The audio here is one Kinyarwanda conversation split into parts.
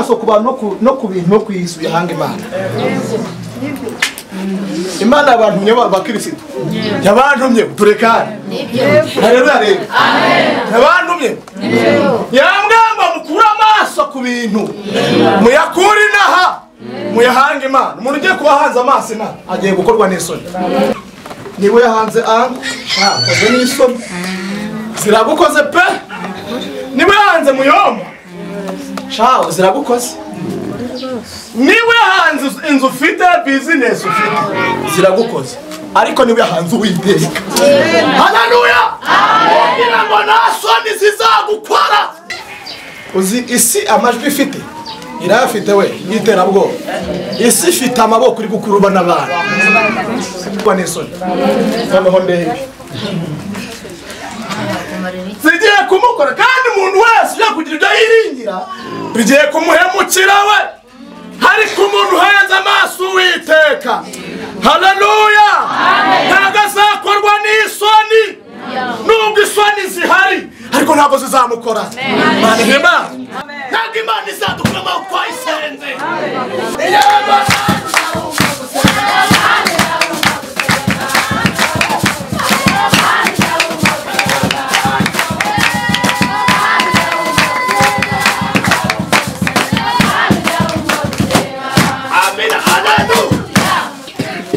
Amaso ku bantu no ku bintu no ku isi uyahanga Imana. Imana abantu bakirisitu yabantumye turekane. Haleluya rero. Yabantumye. Yambwamba mukura amaso ku bintu. Muyakuri naha. Muyahanga Imana. Umuntu ugiye kuba hanze amaso Imana agiye gukorwa n'isoni. Niwe yahanze ango, akoze n'isoni. Ziragukoze pe. Niwe yahanze muyomba. Shawo ziragukoze. Niwe yahanze inzu ufite, business ufite, ziragukoze. Ariko niwe yahanze Uwiteka. Haleluya. Kugira ngo nta soni zizagukora. Uzi isi amajwi ifite irayafite we y'iterabwoba. Isi ifite amaboko iri gukuruba n'abantu. Kwa n'isoni. Noneho ndebe. Zigiye kumukora kandi umuntu wese ujya kugira ibyo yiringira bigiye kumuhemukira we. Ariko umuntu uhanze amaso Uwiteka, haleluya, ntabwo azakorwa n'isoni. Nubwo isoni zihari ariko ntabwo zizamukora. Imana ihimbaze. Ntabwo Imana izadukura aho twayisenze.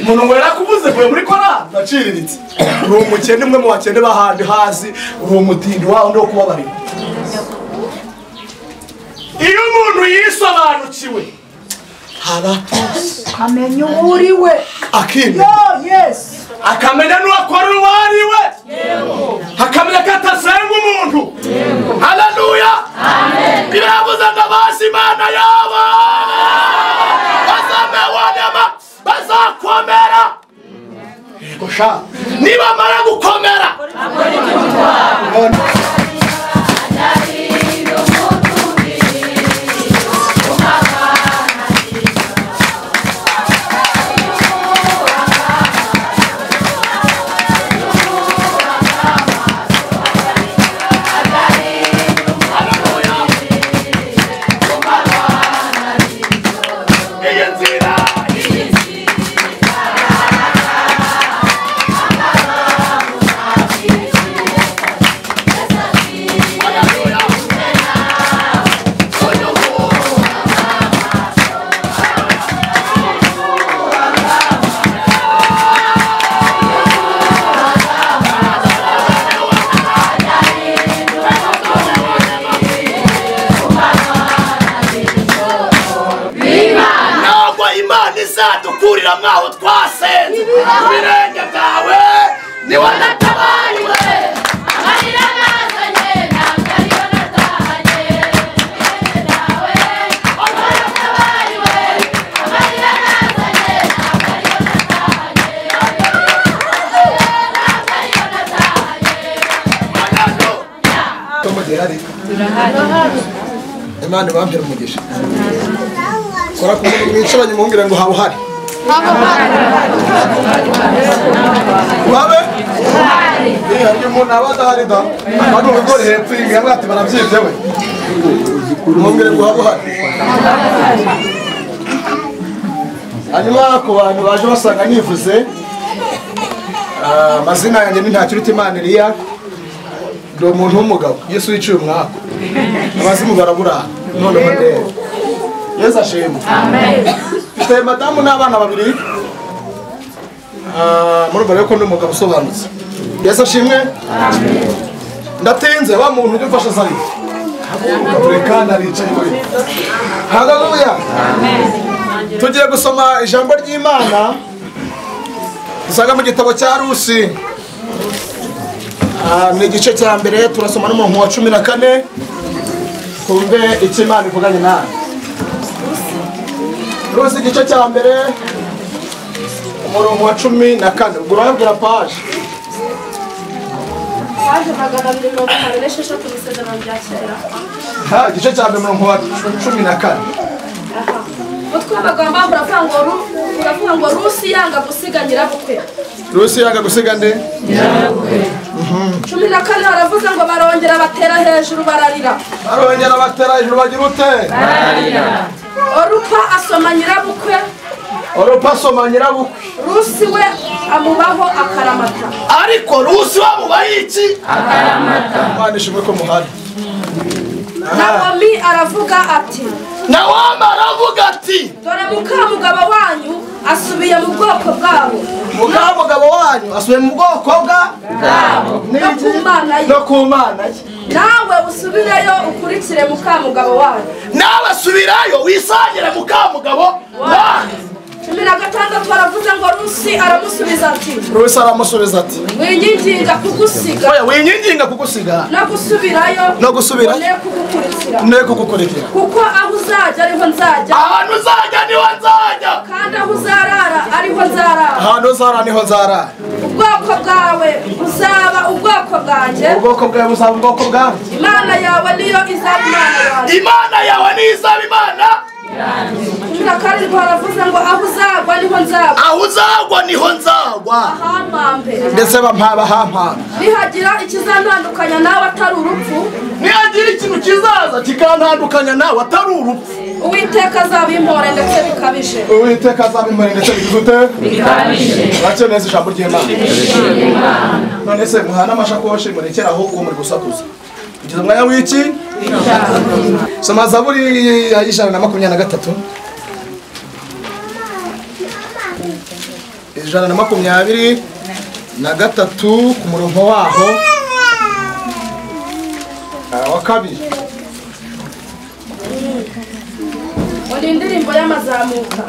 Umuntu ngo yarakuvuze kuye muri kora ndaciriritse. Uri umukene umwe mu bakene bahandi hasi, uri umutindi waho ndo kubabarira. Iyo umuntu yisobanukiwe haratuza, amenya uri we, akimenya. Yes, akamenya n'uwakora uwo ari we, akamenya ko atasenga umuntu. Haleluya. Biravuze ngo abazi Imana yabo bazamewanema bazakomera. Yego sha, nibamara gukomera izadukurira mwaho twasenze ibirenge byawe niwe natabariwe. Amarira nazanye ntabwo ariyo natahanye. Ibirenge byawe niwe natabariwe. Amarira nazanye ntabwo ariyo natahanye. Ntabwo ariyo natahanye. Turahari. Imana ibampere umugisha. Kora ku muntu mwicaranye mumbwire ngo haba uhari. Wabe? Hari umuntu aba adahari da. Hano ubigori hepfo y'inga ati barabyibye we. Mumbwire ngo haba uhari. Hanyuma ku bantu baje basanga nivuze, amazina yanjye ni Ntakirutimana Eliya. Ndi umuntu w'umugabo. Yesu yiciye umwaku. Abazimu barabura. None ndebe. Yesu ashimwe. Amen. Mfite madamu n'abana babiri. Murumva rero ko ndi umugabo usobanutse. Yesu ashimwe. Amen. Ndatinze wa muntu ujya umfasha zari. Reka naricaye we. Haleluya. Amen. Tugiye gusoma ijambo ry'Imana dusanga mu gitabo cya Rusi. Ni igice cya mbere turasoma n'umurongo wa 14 kumve icyo Imana ivuganye nawe. Rusi igice cya mbere umurongo wa 14. Ubwo urabwira page. Page 256 mu Isezerano rya Kera. Igice cya mbere umurongo wa 14. Utwo amagambo uravuga ngo Rusi yanga gusiga nyirabukwe. Rusi yanga gusiga nde? Nyirabukwe. 14 aravuze ngo barongera batera hejuru bararira. Barongera batera hejuru bagira ute? Bararira. Orupa soma nyirabukwe. Rusi we amubaho akaramata. Ariko Rusi we amubaho iki? Akaramata. Imana ishimwe ko muhari. Nawomi aravuga ati, Nawomi aravuga ati, dore mukamugabo wanyu asubiye mu bwoko bwabo. Mukamugabo wanyu asubiye mu bwoko bwabo no ku Mana ye. Nawe usubireyo ukurikire mukamugabo wanyu. Nawe subirayo wisangire mukamugabo wanyu. 16 baravuze ngo Rusi aramusubiza ati, Rusi aramusubiza ati, winyinginga kugusiga. Oya, winyinginga kugusiga. No gusubirayo. No gusubirayo. Ne kugukurikira. Ne kugukurikira. Kuko aho uzajya ariho nzajya. Ahantu uzajya niho nzajya. Kandi aho uzarara ariho nzarara. Ahantu uzarara niho nzarara. Ubwoko bwawe buzaba ubwoko bwanjye. Ubwoko bwawe buzaba ubwoko bwanjye. Imana yawe niyo izaba Imana yanjye. Imana yawe niyo izaba Imana. 17 baravuze ngo aho uzagwa niho nzagwa. Aho uzagwa niho nzagwa. Ahampambe. Ndetse bampambe. Nihagira ikizantandukanya nawe atari urupfu. Nihagira ikintu kizaza kikantandukanya nawe atari urupfu. Uwiteka azabimpore ndetse bikabije. Uwiteka azabimpore ndetse bikabije. Bake neza ijambo ry'Imana. None se muhana amashakoshi murekera aho uwo muri gusakuza. Kugeza umwanya w'iki? Soma Zaburi ya 123. 123 ku murongo waho wa kabiri. Muri indirimbo y'amazamuka.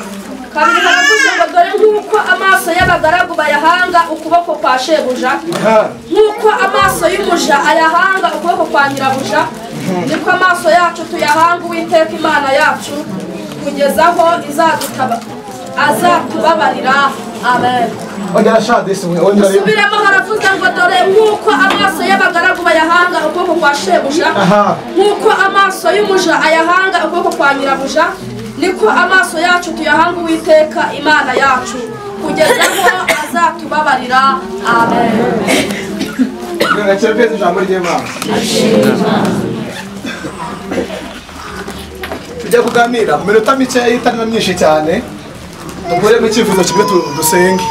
Kabiri haravuze ngo dore nk'uko amaso y'abagaragu bayahanga ukuboko kwa shebuja, nk'uko amaso y'umuja ayahanga ukuboko kwa nyirabuja, niko amaso yacu tuyahanga Uwiteka Imana yacu kugeza aho izadutaba azatubabarira. Amen. Ongera shadisi ongera. Subiramo haravuze ngo dore nk'uko amaso y'abagaragu bayahanga ukuboko kwa shebuja, nk'uko amaso y'umuja ayahanga ukuboko kwa nyirabuja, niko amaso yacu tuyahanga Uwiteka Imana yacu kugeza aho azatubabarira. Amen. Tujya kuganira mu minota mike itari myinshi cyane, dukuremo icyifuzo kimwe dusenge.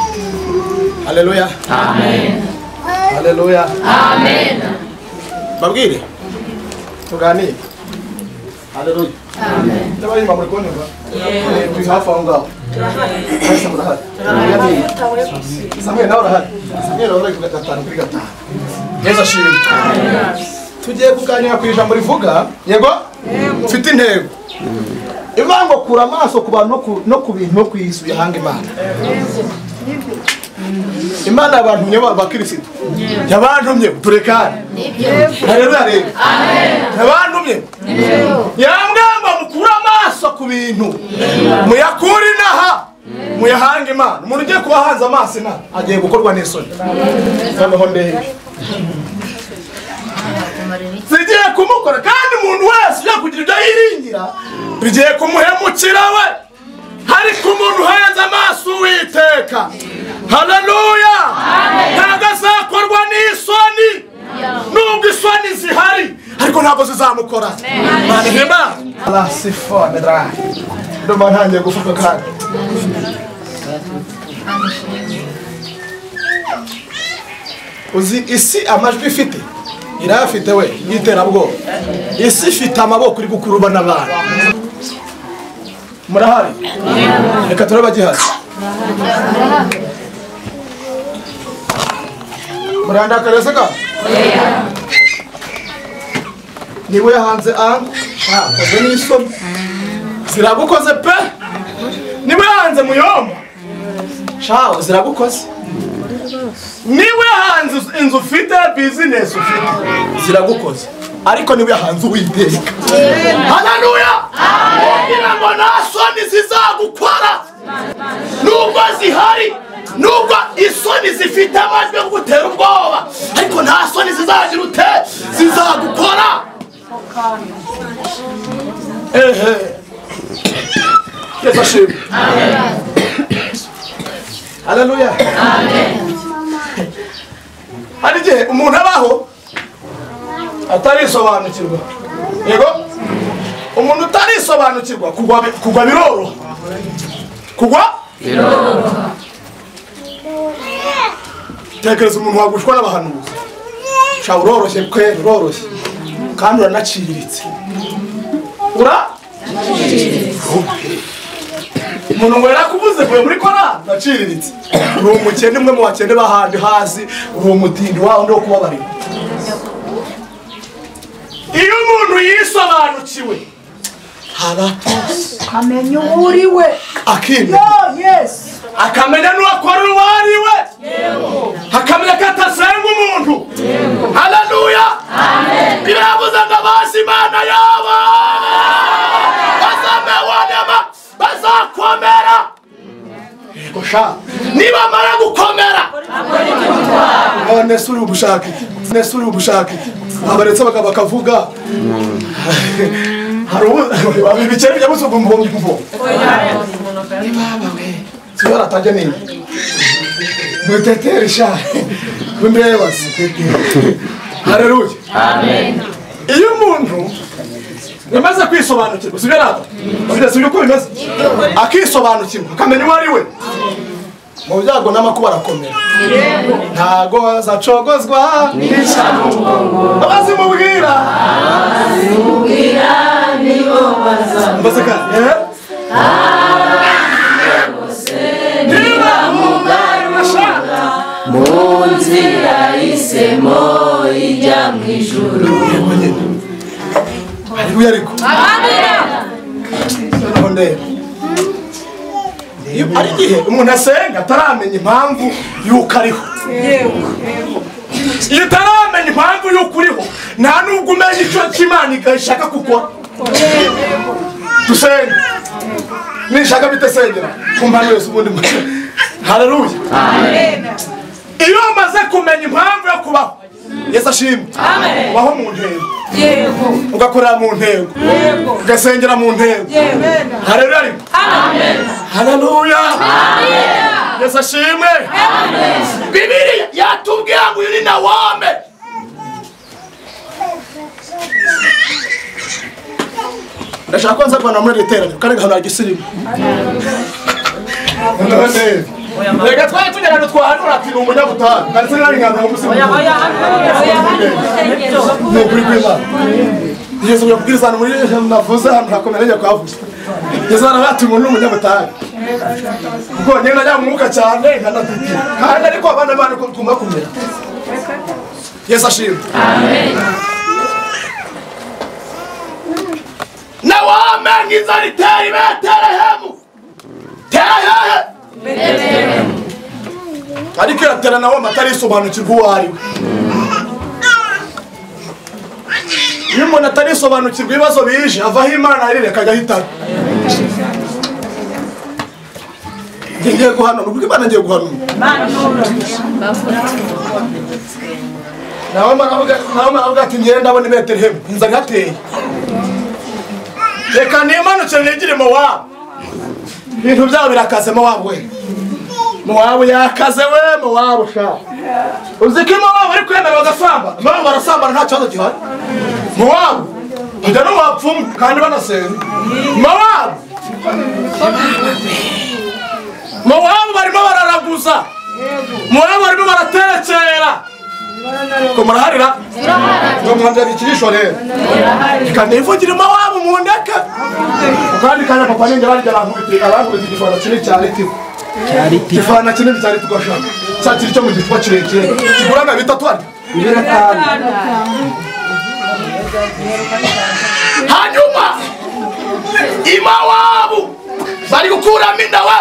Haleluya. Amen. Haleluya. Amen. Babwire tuganire. Haleluya. Amen. Ndabari muri kunyumva? Turi hafi aho ngaho. Mwese murahari. Samuel nawe urahari. Samuel urahari ku 5 kuri 5. Yesu ashimwe. Tugiye kuganira ku ijambo rivuga, yego? Mfite intego. Ivuga ngo kura amaso ku bantu no ku bintu no ku isi uyahanga Imana. Imana yabantumye abakirisitu. Yabantumye turekane. Haleluya rero. Amen. Yabantumye. Yambwamba mukura amaso ku bintu. Muyakure inaha. Muyahanga Imana. Umuntu ugiye kuba hanze amaso inaha agiye gukorwa n'isoni. Noneho ndebe. Zigiye kumukora kandi umuntu wese ujya kugira ibyo yiringira bigiye kumuhemukira we. Ariko umuntu uhanze amaso Uwiteka, haleluya, ntabwo azakorwa n'isoni. Nubwo isoni zihari ariko ntabwo zizamukora. Imana ihimbaze. Ndumva ntangiye gufuka kandi. Uzi isi amajwi ifite irafite we y'iterabwoba. Isi ifite amaboko iri gukururwa n'abantu. Murahari? Reka turebe agihari. Murandakare se ka? Niba uyahanze ango ntakoze n'isoni ziragukoze pe. Niba uyahanze muyomba shaho ziragukoze. Niba uyahanze inzu ufite bizinesi ufite ziragukoze. Ariko niba uyahanze Uwiteka, haleluya, kugira ngo nta soni zizagukora. Nubwo zihari, nubwo isoni zifite amajwi yo gutera ubwoba, ariko nta soni zizagira ute zizagukora. Ehe, Yesu ashimwe. Haleluya. Amen. Hari igihe umuntu abaho atarisobanukirwa. Yego, umuntu utarisobanukirwa kugwa biroroha. Kugwa Biroroha. Tekereza umuntu wagushwa n'abahanuzi. Sha uroroshye kwe, uroroshye. Kandi uranaciriritse. Ura? Umuntu ngo yarakubuze kuye muri kora naciriritse. Uri umukene umwe mu bakene bahandi hasi, uri umutindi wawe ndo kubabarira. Iyo umuntu yisobanukiwe haratose akamenya uri we, akimenya. Yes. Akamenya n'uwakora uwari we. Akamenya ko atasenga umuntu. Haleluya. Amen. Birabuze ngo abazi Imana yabo bazamewanema bazakomera. Yego sha, nibamara gukomera none se uri ubushaka iki? None se uri ubushaka iki? Abaretse bakavuga hari ubu ibikere bya buso bumva mvo. Baba we, siyora tajya nini? Mutetere sha. Kundeba se. Haleluya. Amen. Iyo umuntu yamaze kwisobanukirwa, sibyo nata? Sibyo uko bimeze? Akisobanukirwa, akamenya uwo ari we. Mu byago n'amakuba arakomera. Ntago azacogozwa n'ishyano. Abazimubwira nibo bazaka. Mu nzira y'isemo ijya mu ijuru. Haleluya ariko. Amen. Ari igihe umuntu asenga ataramenya impamvu y'uko ariho. Iyo utaramenya impamvu y'uko uriho, nta nubwo umenya icyo Imana ishaka gukora. Dusenge. Nishaka bitesengera kumva wese ubundi. Haleluya. Amen. Iyo umaze kumenya impamvu yo kubaho, Yesu ashimwe. Amen. Ubaho mu ntego. Yego. Ugakorera mu ntego. Yego. Ugasengera mu ntego. Yego. Haleluya ariko. Amen. Haleluya. Amen. Yesu ashimwe. Amen. Bibiliya yatubwiye ngo uyu ni Nawome. Ndashaka ko nza kubana muri iri teraniro kandi ngahanura igisirimu. Reka twari tugera ahantu twahanura ati ni umunyabutayu. Kandi sinari nkanura umusirimu. Ni ukuri kw'Imana. Yesu kujya kubwiriza ahantu muri navuze ahantu hakomeye njya kuhavuga. Yesu arabati umuntu ni umunyabutayu. Kuko njyewe najya mu mwuka cyane nkanatitira. Kandi ariko abana bana ko tugomba kumera. Yesu ashimwe. Amen. Nawome inzara itera i Betelehemu. Tera hehe? Betelehemu. Ariko iratera Nawome atarisobanukirwa uwo ari we. Iyo umuntu atarisobanukirwa ibibazo bije, avaho Imana arireka akajya ahitana. Ngiye guhanura, ubwo Imana ngiye guhanura. Nawome aravuga ati ngende ndabona i Betelehemu, inzara ihateye. Reka nimanukire nigire Mowabu. Ibintu byabo birakaze Mowabu we. Mowabu yakaze we, Mowabu sha. Uzi ko Mowabu ari kwemera bagasamba. Mowabu barasambana nta kibazo gihari. Mowabu bajya no mu bapfumu kandi banasenga. Mowabu Mowabu barimo bararaguza. Mowabu barimo baraterekera. Ko muraharira? Ngo mwanzira ikirisho rero. Reka nivugire Mowabu mundeke. Kandi kana papa ninjye barya arankubita igifana kinini cyane tiko. Igifana kinini cyane tugashaka. Cya kiri cyo mu gitwa kirekire. Kigura nka bitatu arya. Hanyuma Mowabu bari gukuramo inda we.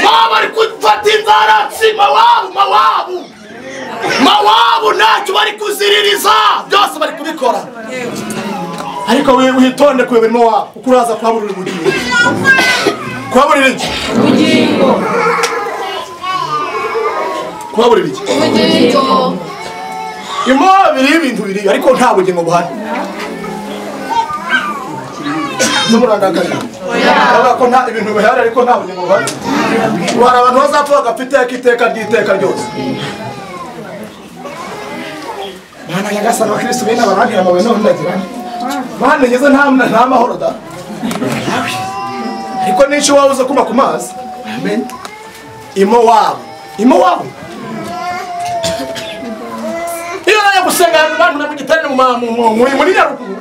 Baba bari gufata inzara si Mowabu Mowabu. Mowabu ntacyo bari kuziririza, byose bari kubikora. Ariko witonde kuyobera Mowabu, kuko uraza kuhaburira ubugingo. Kuhaburira iki? Ubugingo. Kuhaburira iki? Ubugingo. Mowabu iriho ibintu biriyo ariko nta bugingo buhari. N'umurandagaye. Bavuga ko nta ibintu bihari ariko nta bugingo buhari. Hari abantu bazapfa bagapfa iteka iteka ry'iteka ryose. Mana nyagasani wa Kristo bene abarantera amabuye none ndagira nte? Mana ngeze nta mahoro da. Ariko n'icyo waba uza kuma ku mazi. Amen. Imowabu. Imowabu. Iyo nayo gusenga abantu na mugitare mu muri Nyaruguru.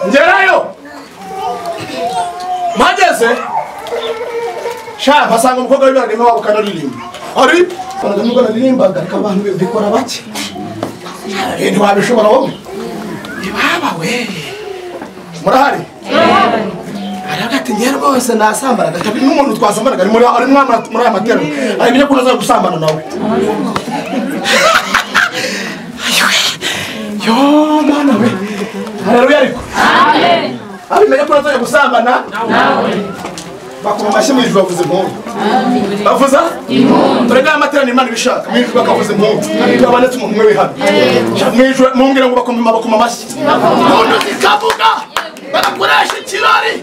Ngerayo. Mageze sha basanga umukobwa w'ibaraga Imowabu kanaririmba. Ari baraga nubwo naririmbaga ariko abantu bikora bake. Ibintu wabishobora wowe. Ibaba we. Murahari? Aragati ngiye rwose nasambaraga tapi n'umuntu twasambaraga ari muri ari mwana muri aya matero ari binye kunaza gusambana nawe. Yo mwana we. Haleluya ariko. Amen. Abimenye ko naza gusambana nawe. Bakoma amashyi mu ijuru bavuze impundu. Bavuza? Impundu. Turega amaterano Imana ibishaka. Mu ijuru bakavuza impundu. Tubanetse umuntu umwe wihana. Mu ijuru mumbwira ngo bakoma amashyi. Impundu zikavuga. Barakoresha ikirori.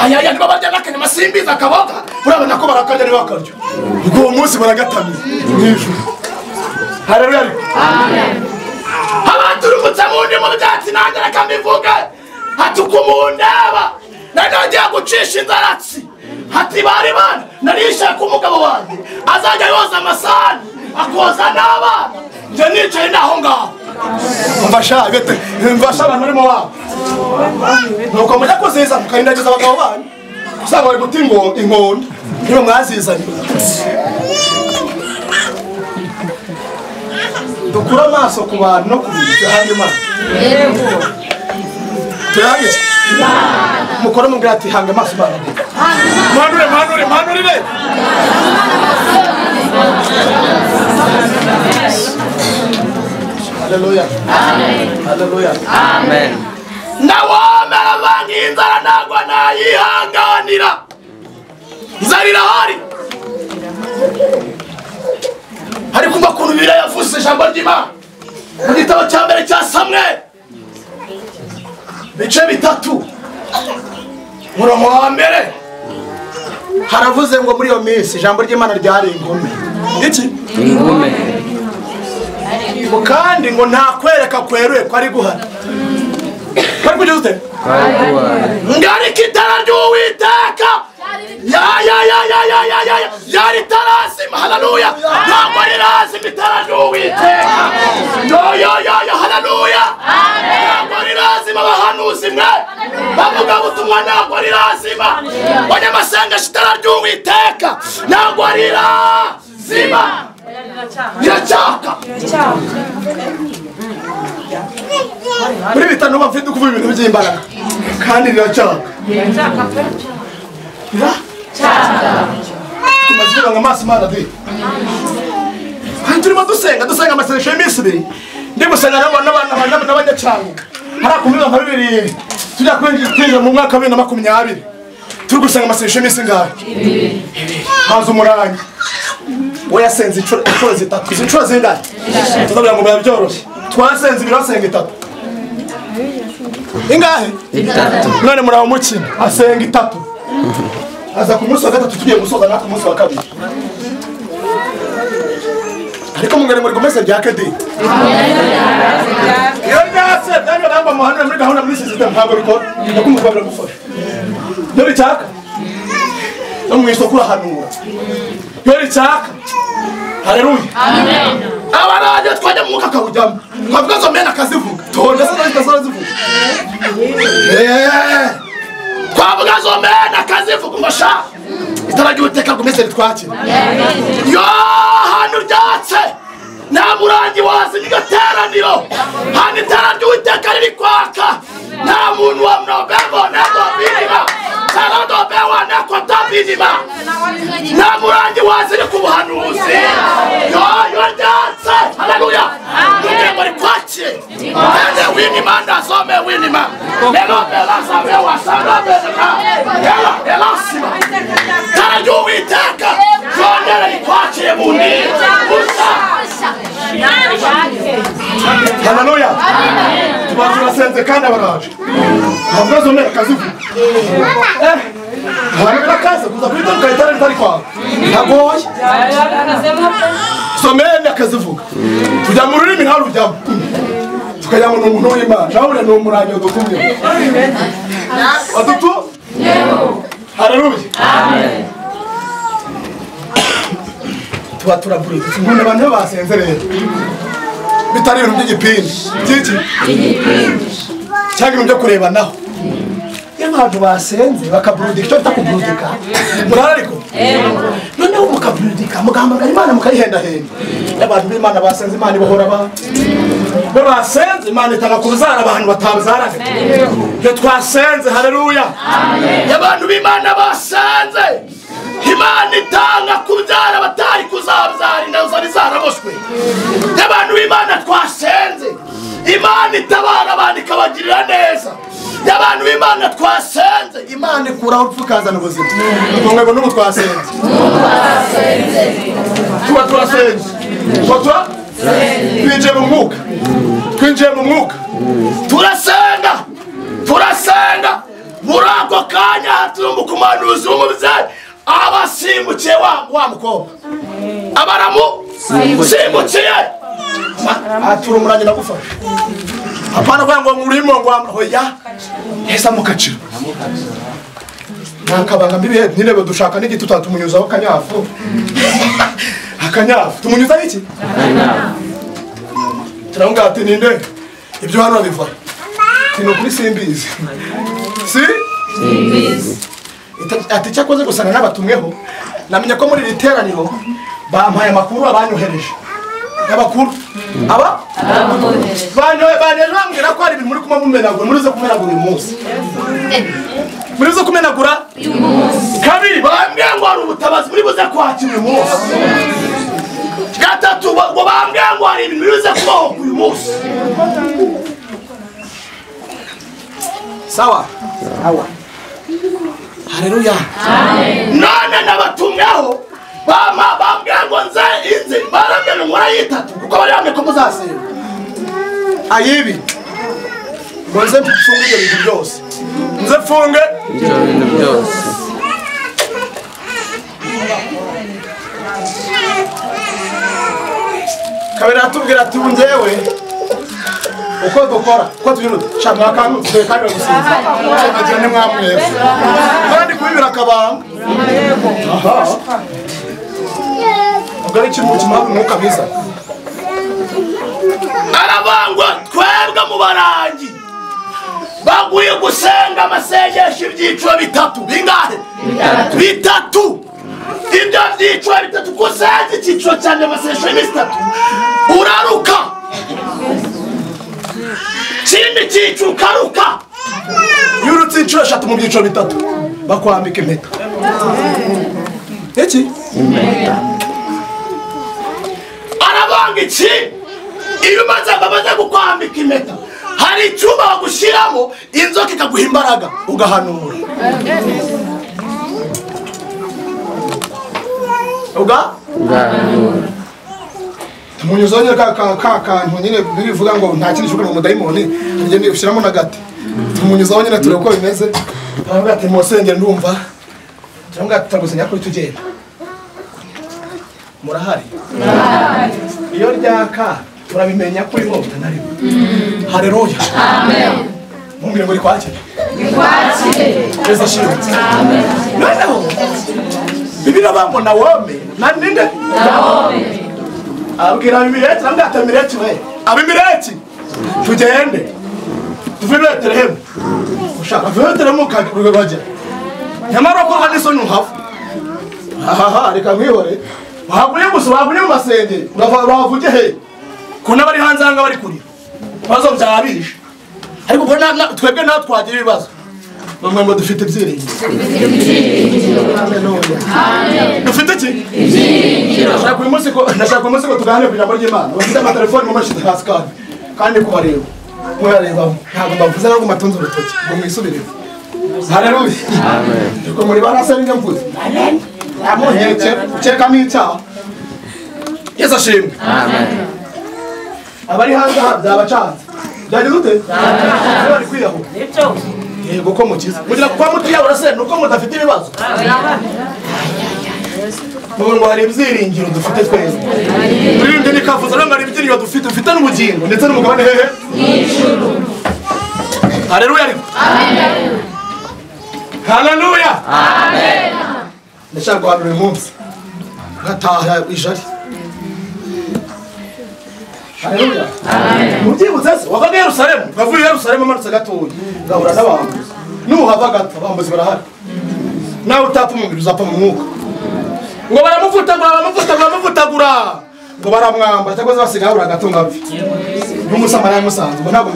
Ayaya niba barya n'akanyama simbiza akaboga. Urabona ko barakarya ni bakarya. Ubwo uwo munsi baragatamiye mu ijuru. Haleluya ariko. Amen. Abaturumutse mu ndi mu byatsi nanjye reka mbivuge. Hatukumundaba. Nanagiye gucisha inzaratsi. Hati bari bana narishaka umugabo wanjye azajya yoza amasahani akoza n'abana njye nicaye naho ngaho. Mfasha bete mfasha abantu barimo wabo. Nuko mujya kuziza mukarindagiza abagabo banyu. Usanga bari guta inkonda niba mwazizanye. Dukura amaso ku bantu no ku bintu tuyahange Imana. Yego. Tuyahange. Mukora mubwira ati hanga amaso Imana. Mpanure mpanure mpanurire. Haleluya. Amen. Haleluya. Amen. Nawamera bangi inzara nagwa nayihanganira. Inzara irahari. Hari kumva kuntu Bibiliya yavuze ijambo ry'Imana. Mu gitabo cya mbere cya Samweli. Bice bitatu. Murongo wa mbere. Haravuze ngo muri iyo minsi ijambo ry'Imana ryari ingume. Iki? Ingume. Kandi ngo nta kwereka kweruye ko ari guhana. Kari kugira ute? Ngarika itara ry'Uwiteka. Ya ya ya ya ya ya ya yari tarazima. Haleluya. Ntabwo rirazima itara ry'Uwiteka. Yo yo yo yo haleluya. Ntabwo rirazima abahanuzi mwe. Bavuga ubutumwa ntabwo rirazima. Abanyamasengesho itara ry'Uwiteka ntabwo rirazima. Riracaka. Muri bitanu bafite kuvuga ibintu by'imbaraga kandi riracaka. Riracaka pe. Riracaka. Tumaze ngo amaso Imana di. Kandi turimo dusenga amasengesho y'iminsi ibiri. Ndi gusenga n'abanyacanguka. Hari akumira nka bibiri tujya kwinjira mu mwaka wa 2020. Turi gusenga amasengesho y'iminsi ingahe? Ibiri. Haza umurangi. We yasenze inshuro zitatu. Izi nshuro zingahe? Tuzabwira ngo biba byoroshye. Twasenze ibiri asenga itatu. Ingahe? Itatu. None muraho mukina asenga itatu. Aza ku munsi wa gatatu tugiye gusoza natwe umunsi wa kabiri. Ariko mungere muri gomese rya kedi. Iyo ryatse byanyo namba muhanura muri gahunda muri system ntabwo bikora. Ndakumva biragufasha. Iyo ricaka. No mu isoko urahanura. Iyo ricaka. Haleluya. Amen. Abaraje twajya mu mwuka akawujyamo. Twavuga zo mena akazivuga. Tonda se zivuga. Twavuga zo mena akazivuga ngo sha. Itara ry'Uwiteka gomeze ritwakire. Yo hano ryatse. Nta murangi wazimya iryo teraniro. Hano itara ry'Uwiteka riri kwaka. Nta muntu wa mnobebo nego binima. Saradobewa nekotabinima. Nta murangi wazimya ku buhanuzi. Yo yo ryatse. Haleluya. Nubwire ngo rikwakire. Ende winima ndazome winima. Lelo bela sabe wa sarabena. Ela elasima. Itara ry'Uwiteka ryongere rikwakire bundi. Busa. Haleluya. Tubaje kandi abaraje. Ntabwo zo mera kazivuga. Haleluya kaza kuza kwita itara ritari kwawe. Ntagoye. Somene akazivuga. Tujya mu rurimi nta rujyamo. Tukajya mu muntu w'Imana. Nawe ni umurangi udutumye. Adutu? Yego. Haleluya. Amen. Tuba turaburutse umuntu abantu basenze rero bitari ibintu by'igipindi by'iki cyangwa ibintu byo kurebanaho. Iyo abantu basenze bakaburudika icyo bita kuburudika murara ariko noneho mukaburudika mugahamagara Imana mukayihendahenda. Iyo abantu b'Imana basenze Imana ibohora abantu. Bo basenze Imana itanga kubyara abantu batabyaraga. Iyo twasenze haleluya. Iyo abantu b'Imana basenze Imana itanga kubyara batari kuzabyara inda zari zaraboshwe. Iyo abantu b'Imana twasenze Imana itabara abantu ikabagirira neza. Iyo abantu b'Imana twasenze Imana ikuraho urupfu ikazana ubuzima. Ngo n'ubu twasenze. Tuba turasenze. Tuba twinjiye mu mwuka. Twinjiye mu mwuka. Turasenga. Turasenga. Muri ako kanya haturumbuka umuhanuzi w'umubyeyi abasimbukiye wa mukobwa. Abaramu simbukiye. Aturumuranye nagufasha. Hapana kwa ngo murimo ngo hoya. Hesa mukaciro. Nakabanga mbibe nirebe dushaka n'igiti tutatumunyuzaho kanyafu. Akanyafu tumunyuza iki? Akanyafu. Turamubwira ati ninde ibyo hano biva. Tino kuri simbizi. Si? Simbizi. Ati cyakoze gusana n'abatumweho namenye ko muri riteraniro bampaye amakuru abanyohereje. Abakuru aba banyohereje bambwira ko hari ibintu muri kuma mumenagura muri zo kumenagura uyu munsi. Muri zo kumenagura uyu munsi. Kabiri bambwira ngo hari ubutabazi muri buze kwakira uyu munsi. Gatatu ngo bambwira ngo hari ibintu bize kubaho uyu munsi. Sawa? Sawa. Haleluya. Amen. None nabatumweho bambwira ngo nze inzi barambwira ngo nkora yitatu kuko bari bamwe ko muzasenga. Ayibi ngo nze mfunge ibyo bintu byose. Nze mfunge ibyo bintu byose. Kabera atubwira ati njyewe uko dukora uko tubiruta sha mwakantu kandi gusinza agira ne mwamwese kandi kubibira akabanga. Ubwo ari ikintu kimwe umwuka biza arabangwa twebwe mu barangi baguye gusenga amasengesho ibyiciro bitatu bingahe? Bitatu. Ibyo byiciro bitatu gusenga icyiciro cyane amasengesho y'iminsi itatu uraruka. Ikindi cyiciro ukaruka. Iyo urutse inshuro eshatu mu byiciro bitatu bakwambika impeta. Iki? Impeta. Arabanga iki? Iyo umaze bamaze kukwambika impeta hari icyuma bagushyiramo inzoka ikaguha imbaraga ugahanura. Ugahanura. Tumunyuza nyine ka kantu nyine birivuga ngo nta kindi cyuka ngo umudayimoni agende ushyiramo na gati. Tumunyuzaho nyine turebe uko bimeze. Turavuga ati musengere ndumva. Turavuga ati turagusenya kuri tugenda. Murahari? Iyo ryaka turabimenya ko urimo utanarimo. Haleluya. Amen. Mumbwire ngo rikwakire. Rikwakire. Yesu ashimwe. Amen. Noneho Bibiliya bambo Nawomi na ninde? Nawomi. Abwira Abimeleki arambwira ati Abimeleki we Abimeleki tugende tuve i Betelehemu. Ushaka tuve i Betelehemu ukajya nyamara ukorwa n'isoni uhava. Ahaha reka nkwihore waguye gusa waguye mu masengero uravuge he ko n'abari hanze aha bari kurira ibibazo byabishe. Ariko ubwo twebwe nawe twagira ibibazo bamwe ngo dufite ibyiringiro. Dufite iki? Ibyiringiro. Ndashaka uyu munsi ko tuganire ku ijambo ry'Imana. Bafite amatelefoni mu mashyize hasi kandi kubareba muyarebamo ntabwo mbavuze ntabwo mbatunze urutoki ngo mwisubireho. Haleluya. Amen. Ariko muri barasa n'ibyo mvuze. Amuheke ukekamo icyaha. Yesu ashimwe. Amen. Abari hanze aha byabacanze. Byagize ute? Bari kwiyahura. Yego ko mukiza. Mugira kwa mutiyahura se nuko mudafite ibibazo. Ngo hari ibyiringiro dufite twese. Turirimbye nikavuze ngo hari ibyiringiro dufite, dufite n'ubugingo ndetse n'umugabane hehe? Mw'ijuru. Haleluya. Amen. Haleluya. Amen. Ndashaka guhanura uyu munsi. Ngataha ijari. Haleluya. Amen. Mubyibutse se wavaga Yerusalemu, wavuye Yerusalemu amanutse gatoya, ugahura n'abambuzi. Nuhava gato abambuzi barahari. Nawe utapfa umubiri uzapfa mu mwuka. Ngo baramufutagura baramufutagura baramufutagura. Ngo baramwambara cyangwa se basiga habura gato ngapfa. N'umusamariya musanzwe ngo ntabwo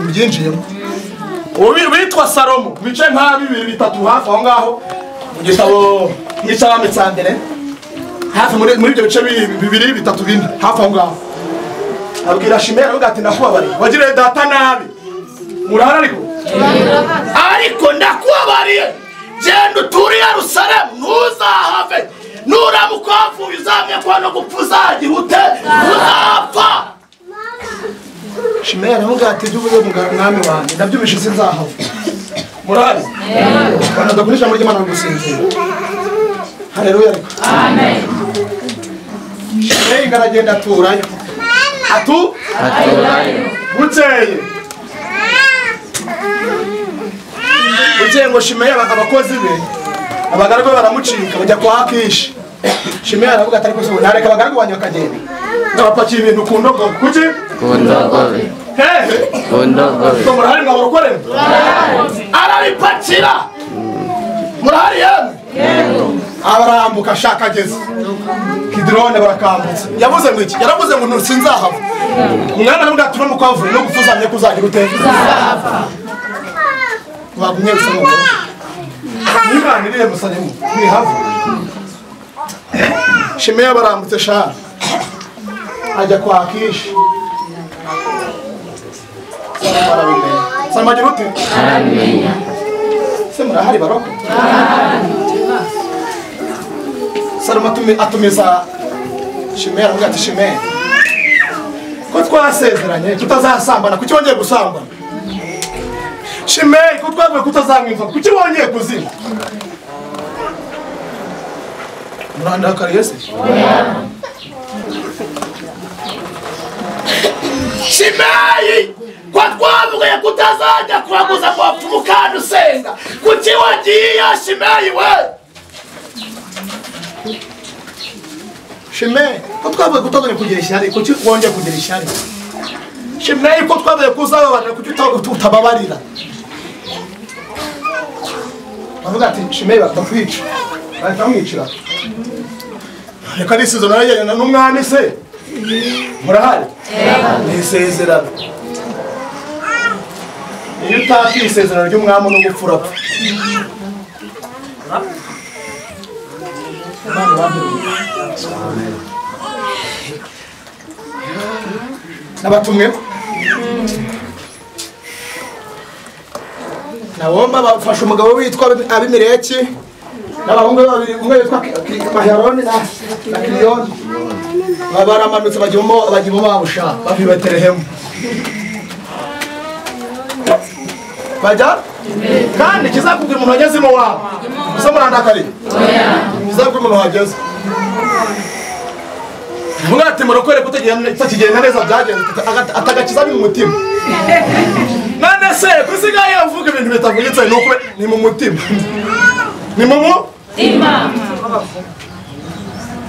mbyinjiyemo. Witwa Salomo bice nka bibiri bitatu hafi aho ngaho mu gitabo nk'icy'Abami cya mbere hafi muri ibyo bice bibiri bitatu bine hafi aho ngaho abwira Shimeyi aravuga ati ndakubabariye wagiriye data nabi murahari ariko ariko ndakubabariye genda uture i Yerusalemu ntuzahave nuramuka uhavuye uzamenye ko no gupfa uzagira ute uzapfa. Shimeyi aravuga ati ibyo uvuze mwami wanjye ndabyumvise sinzahava. Murahari? Bana ndakunda ijambo ry'Imana gusinzira. Haleluya ariko. Amen. Shimeyi aragenda aturayo. Aturayo. Bukeye. Bukeye ngo Shimeyi abakozi be abagaragu be baramucika bajya kwa Akishi. Shimeyi aravuga ati ariko se nareka abagaragu banjye bakagenda. Ndabapakiye ibintu ku ndogobe. Kuki? Ku ndogobe. Hehe? Ku ndogobe. Ngo murahari mwabarokore? Arabipakira. Murahari yemwe? Yego. Abarambuka ashaka ageze Kidirone barakambutse. Yavuze ngo iki? Yaravuze ngo sinzahava. Umwana aravuga ati uramuka wavuye no gupfuzamye ko uzagira ute? Uzahava. Wagumye gusa ngo Imana iri Yerusalemu ntihava. Shimeyi barambutse sha ajya kwa Akishi. Salomo arabimenya. Salomo agira ute? Arabimenya. Se murahari baroko? Salomo atumiza Shimeyi aravuga ati Shimeyi ko twasezeranye tutazasambana kuki wongeye gusambana? Shimeyi ko twavuye kutazanywa inzoga kuki wongeye kuzinywa? Murandakariye se? Shimeyi ko twavuye kutazajya kuraguza ngo wapfumu kandi usenga kuki wagiye Shimeyi we? Shimeyi ko twavuye kutazongera kugira ishyari kuki wongeye kugira ishyari? Shimeyi ko twavuye kuzababarira kuki utababarira? Bavuga ati Shimeyi batakwica bahita bamwicira. Reka n'isezerano yaragiranye n'umwami se murahari? Ni isezerano. Iyo utatiye isezerano ry'umwami no gupfa urapfa. N'abatumwe nabomba bafashe umugabo witwa Abimeleki n'abahungu babiri umwe witwa Maheroni na Kiliyoni baramanutse bajya mu babusha bava i Betelehemu bajya kandi kizakubwira umuntu wageze mu wabo gusa murandakariye kizakubwira umuntu wageze mwati murokore kutakigenda neza byagenze atagakiza ni mu mutima. None se kusigaye uvuga ibintu bitavugitse nuko ni mu mutima ni mu mutima.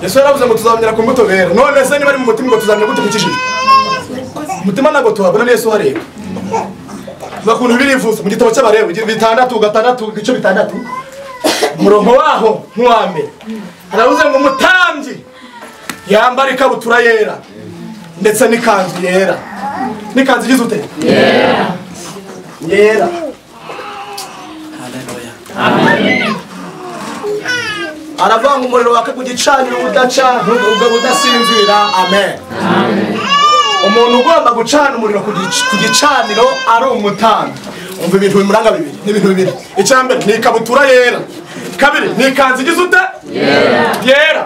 Yesu yaravuze ngo tuzamenyera ku mbuto bera. None se niba ari mu mutima ngo tuzamenya gute gukijijwe? Umutima ntabwo tuhabona Yesu hareba. Bakuntu birivuze mu gitabo cy'Abalewi 6 6 ibice 6 umurongo waho nkuwambere haravuze ngo umutambyi yambara ikabutura yera ndetse n'ikanzu yera. N'ikanzu igize ute? Yera. Yera. Haleluya. Amen. Aravanga umuriro waka ku gicaniro udacana ubwo budasinzira. Amen. Amen. Umuntu ugomba gucana umuriro ku gicaniro ari umutambyi. Umva ibintu bimuranga bibiri, n'ibintu bibiri. Icya mbere ni ikabutura yera. Kabiri ni ikanzu igize ute? Yera. Yera.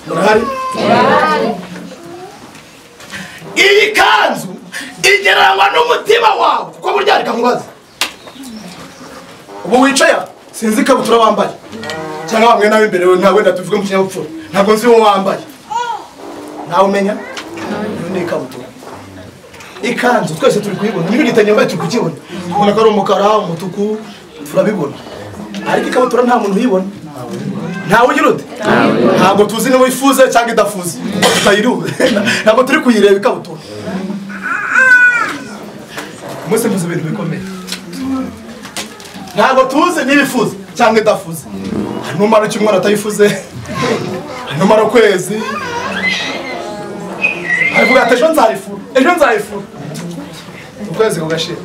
Murahari? Iyi kanzu igereranywa n'umutima wawe kuko burya reka nkubaze. Ubu wicaye sinzi ikabutura wambaye cyangwa bamwe nawe imbere nta wenda tuvuge mu kinyabupfura ntabwo nzi uwo wambaye nawe umenya ni ikabutura. Ikanzu twese turi kuyibona niba igitenge wambaye turi kukibona ubona ko ari umukara umutuku turabibona ariko ikabutura nta muntu uyibona. Ntawe ugira uti ntabwo tuzi niba ifuze cyangwa idafuze kuko tutayiruwe ntabwo turi kuyireba ikabutura. Umunsi mvuze ibintu bikomeye. Ntabwo tuzi niba ifuze cyangwa idafuze. Numara icyumweru atayifuze, numara ukwezi aravuga ati ejo nzayifura, ejo nzayifura, ukwezi kugashira.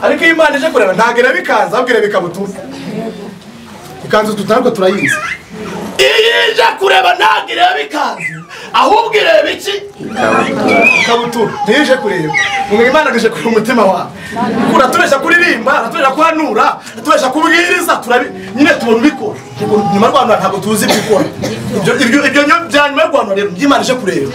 Ariko iyo Imana ije kureba ntabwo ireba ikanzu, ahubwo ireba ikabutura. Ikanzu tutarabwo turayizi. Iyo ije kureba ntabwo ireba ikanzu, ahubwo ireba iki? Ikabutura. Niyo ije kureba. Ngo Imana ije kureba umutima wawe. Uratubesha kuririmba, uratubesha kuhanura, uratubesha kubwiriza, turabi nyine tubona ubikora. Nyuma rwanda ntabwo tuzi ibikora. Ibyo ibyo bya nyuma rwanda rero Imana ije kureba.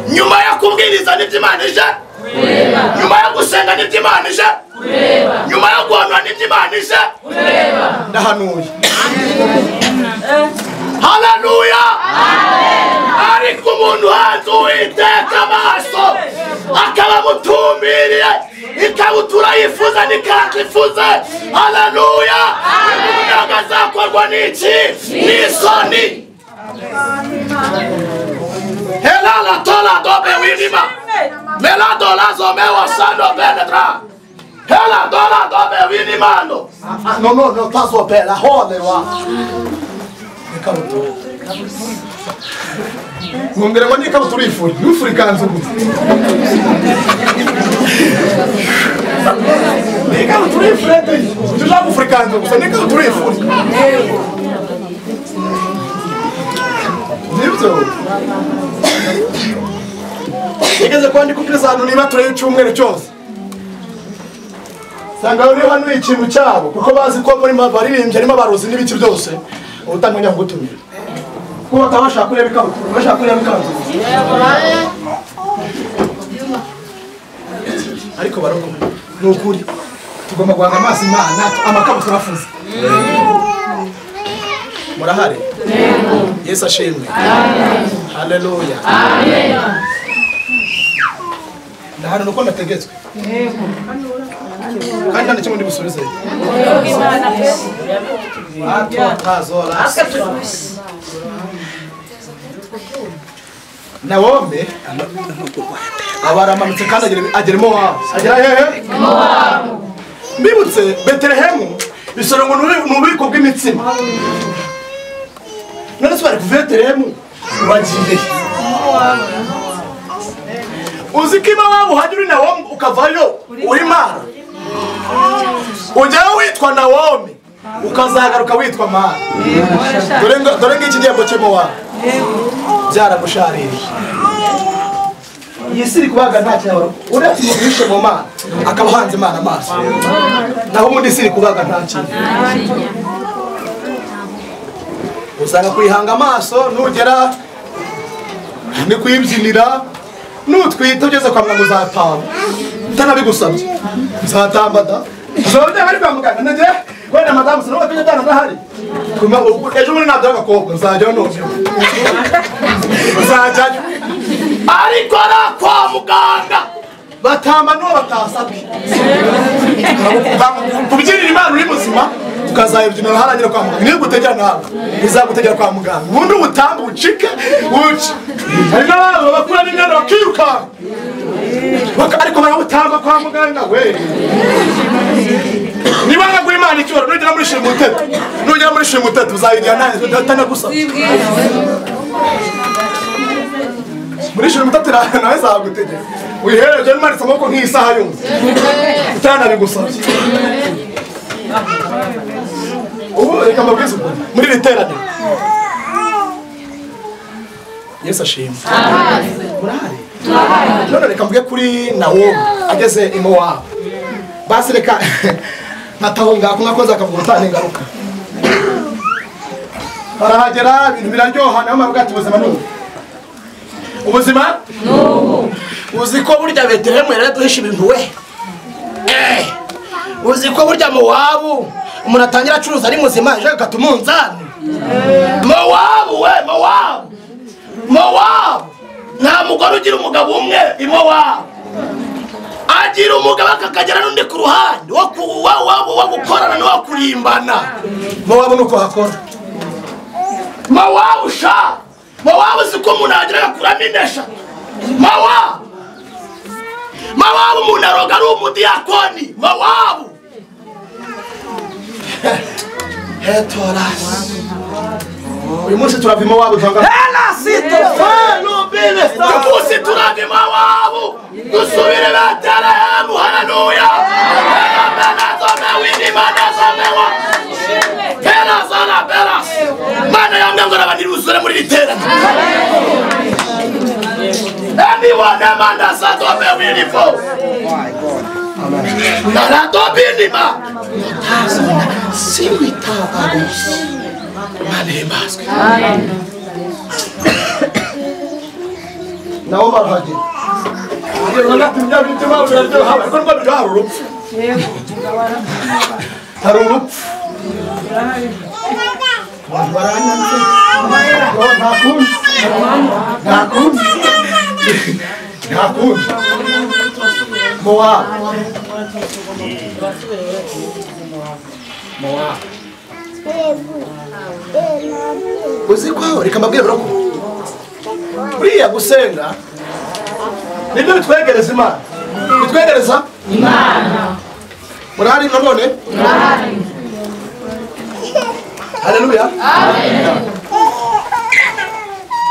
Nyuma yo kubwiriza nibyo Imana ije kureba. Nyuma yo gusenga nibyo Imana ije kureba. Nyuma yo guhanura nibyo Imana ije kureba. Ndahanuye. Haleluya. Ariko umuntu hanze Uwiteka amaso akaba amutumbiriye ikabutura yifuza n'ikanzu ifuze. Haleluya. Ntabwo azakorwa n'iki? N'isoni. Hela la tola dobe winima mela dola zome wasando benedra hela dola dobe winimando no no no tazo bela hole wa ikabutura. Ngongera ngo n'ikabutura ifuri n'ufuri ikanzu gusa. N'ikabutura ifuri tuja gufura ikanzu gusa n'ikabutura ifuri. Nibyo. Nigeze kwandika kuri za niba tureye icyumweru cyose. Sanga uri hano ikintu cyabo kuko bazi ko muri baririmbye harimo abarozi n'ibiki byose utamenya kugutumira. Kuko batabasha kureba ikabutura, bashaka kureba ikanzu. Ariko baroko ni ukuri tugomba guhanga amaso Imana amakabutura afuze. Murahari? Yesu ashimwe. Haleluya. Amen. Ndahano nuko nategetswe. Kandi nta kimwe ndi busubize. Nawomi abaramanutse kandi agera Mowabu. Agera hehe? Mowabu. Mbibutse Betelehemu bisobanura ngo ni ububiko bw'imitsima. None se bari kuva Betelehemu bagiye. Uzi ko iwawe uhajya uri Nawomi ukavayo uri Mara. Ujyayo witwa Nawomi ukazagaruka witwa Mara. Dore ngiki gihembo cye Mowabu. Byaragushaririye. Iyi si iri kubaga nta kintu uretse umuntu wishe mu Mana akaba ahanze Imana amaso. Naho ubundi isi iri kubaga nta kintu. Usanga kuyihanga amaso nugera ni kuyibyinira nutwita ugeze kwa muganga uzatamba utanabigusabye uzatamba da uzabona bari kwa muganga nage wenda madamu sinubwo tujya jyana ndahari ejo bundi nabyo agakobwa uzajyayo none uzajyayo ariko ara kwa muganga batamba n'uwo batasabwe kubyinira Imana uri muzima ukazayibyinira harangira kwa muganga niyo gutegera nawe izagutegera kwa muganga ubundi ubutambe ucike uce hari n'abantu bakura n'imyenda bakirukanka ariko barawutamba kwa muganga we niba naguha Imana icyubahiro nugera muri shimutete nugera muri shimutete uzayigira nawe utanagusabye muri shimutete nawe izagutegera wihereje umanitse amaboko nk'isaha yose utanabigusabye. Ubu reka mbabwize ukuri muri iri teraniro Yesu ashimwe. Murahari? None reka mvuge kuri Nawomi ageze i Mowabu. Basi reka nkataho ngaho nkakoze akavuga utane ingaruka. Barahagera ibintu biraryoha nawe maravuga ati ubuzima n'ubu. Ubuzima n'ubu. Uzi ko burya Betelehemu yaraduhisha ibintu we. Uzi ko burya Mowabu umuntu atangira acuruza ari muzima ejo agata umunzani. Mowabu we Mowabu. Mowabu nta mugore ugira umugabo umwe i Mowabu. Agira umugabo akakagera n'undi ku ruhande wo gukorana no kurimbana. Mowabu nuko hakora. Mowabu sha. Mowabu siko umuntu agira kuramo indesha. Mowabu. Mowabu umuntu aroga ari umudiyakoni. Mowabu. Hetoras. Uyu munsi turava Mowabu twanga. Ela sitofano bene. Uyu munsi turava Mowabu. Dusubire Betelehemu. Haleluya. Mana yambwiye ngo n'abandi buzure muri iterana. Anyone amanda sadobe winifo. Naradobinima. Siwitabagus. Mana himbazwe. Nabo barahagera. Hari urupfu. Abantu baranyanze. Nta kundi. Nta kundi. Nta kundi. Mowabu. Mowabu. Uzi kwaho reka mbabwire roko. Buriya gusenga nibyo bitwegereza Imana. Bitwegereza Imana. Murahari none? Murahari. Haleluya. Amen.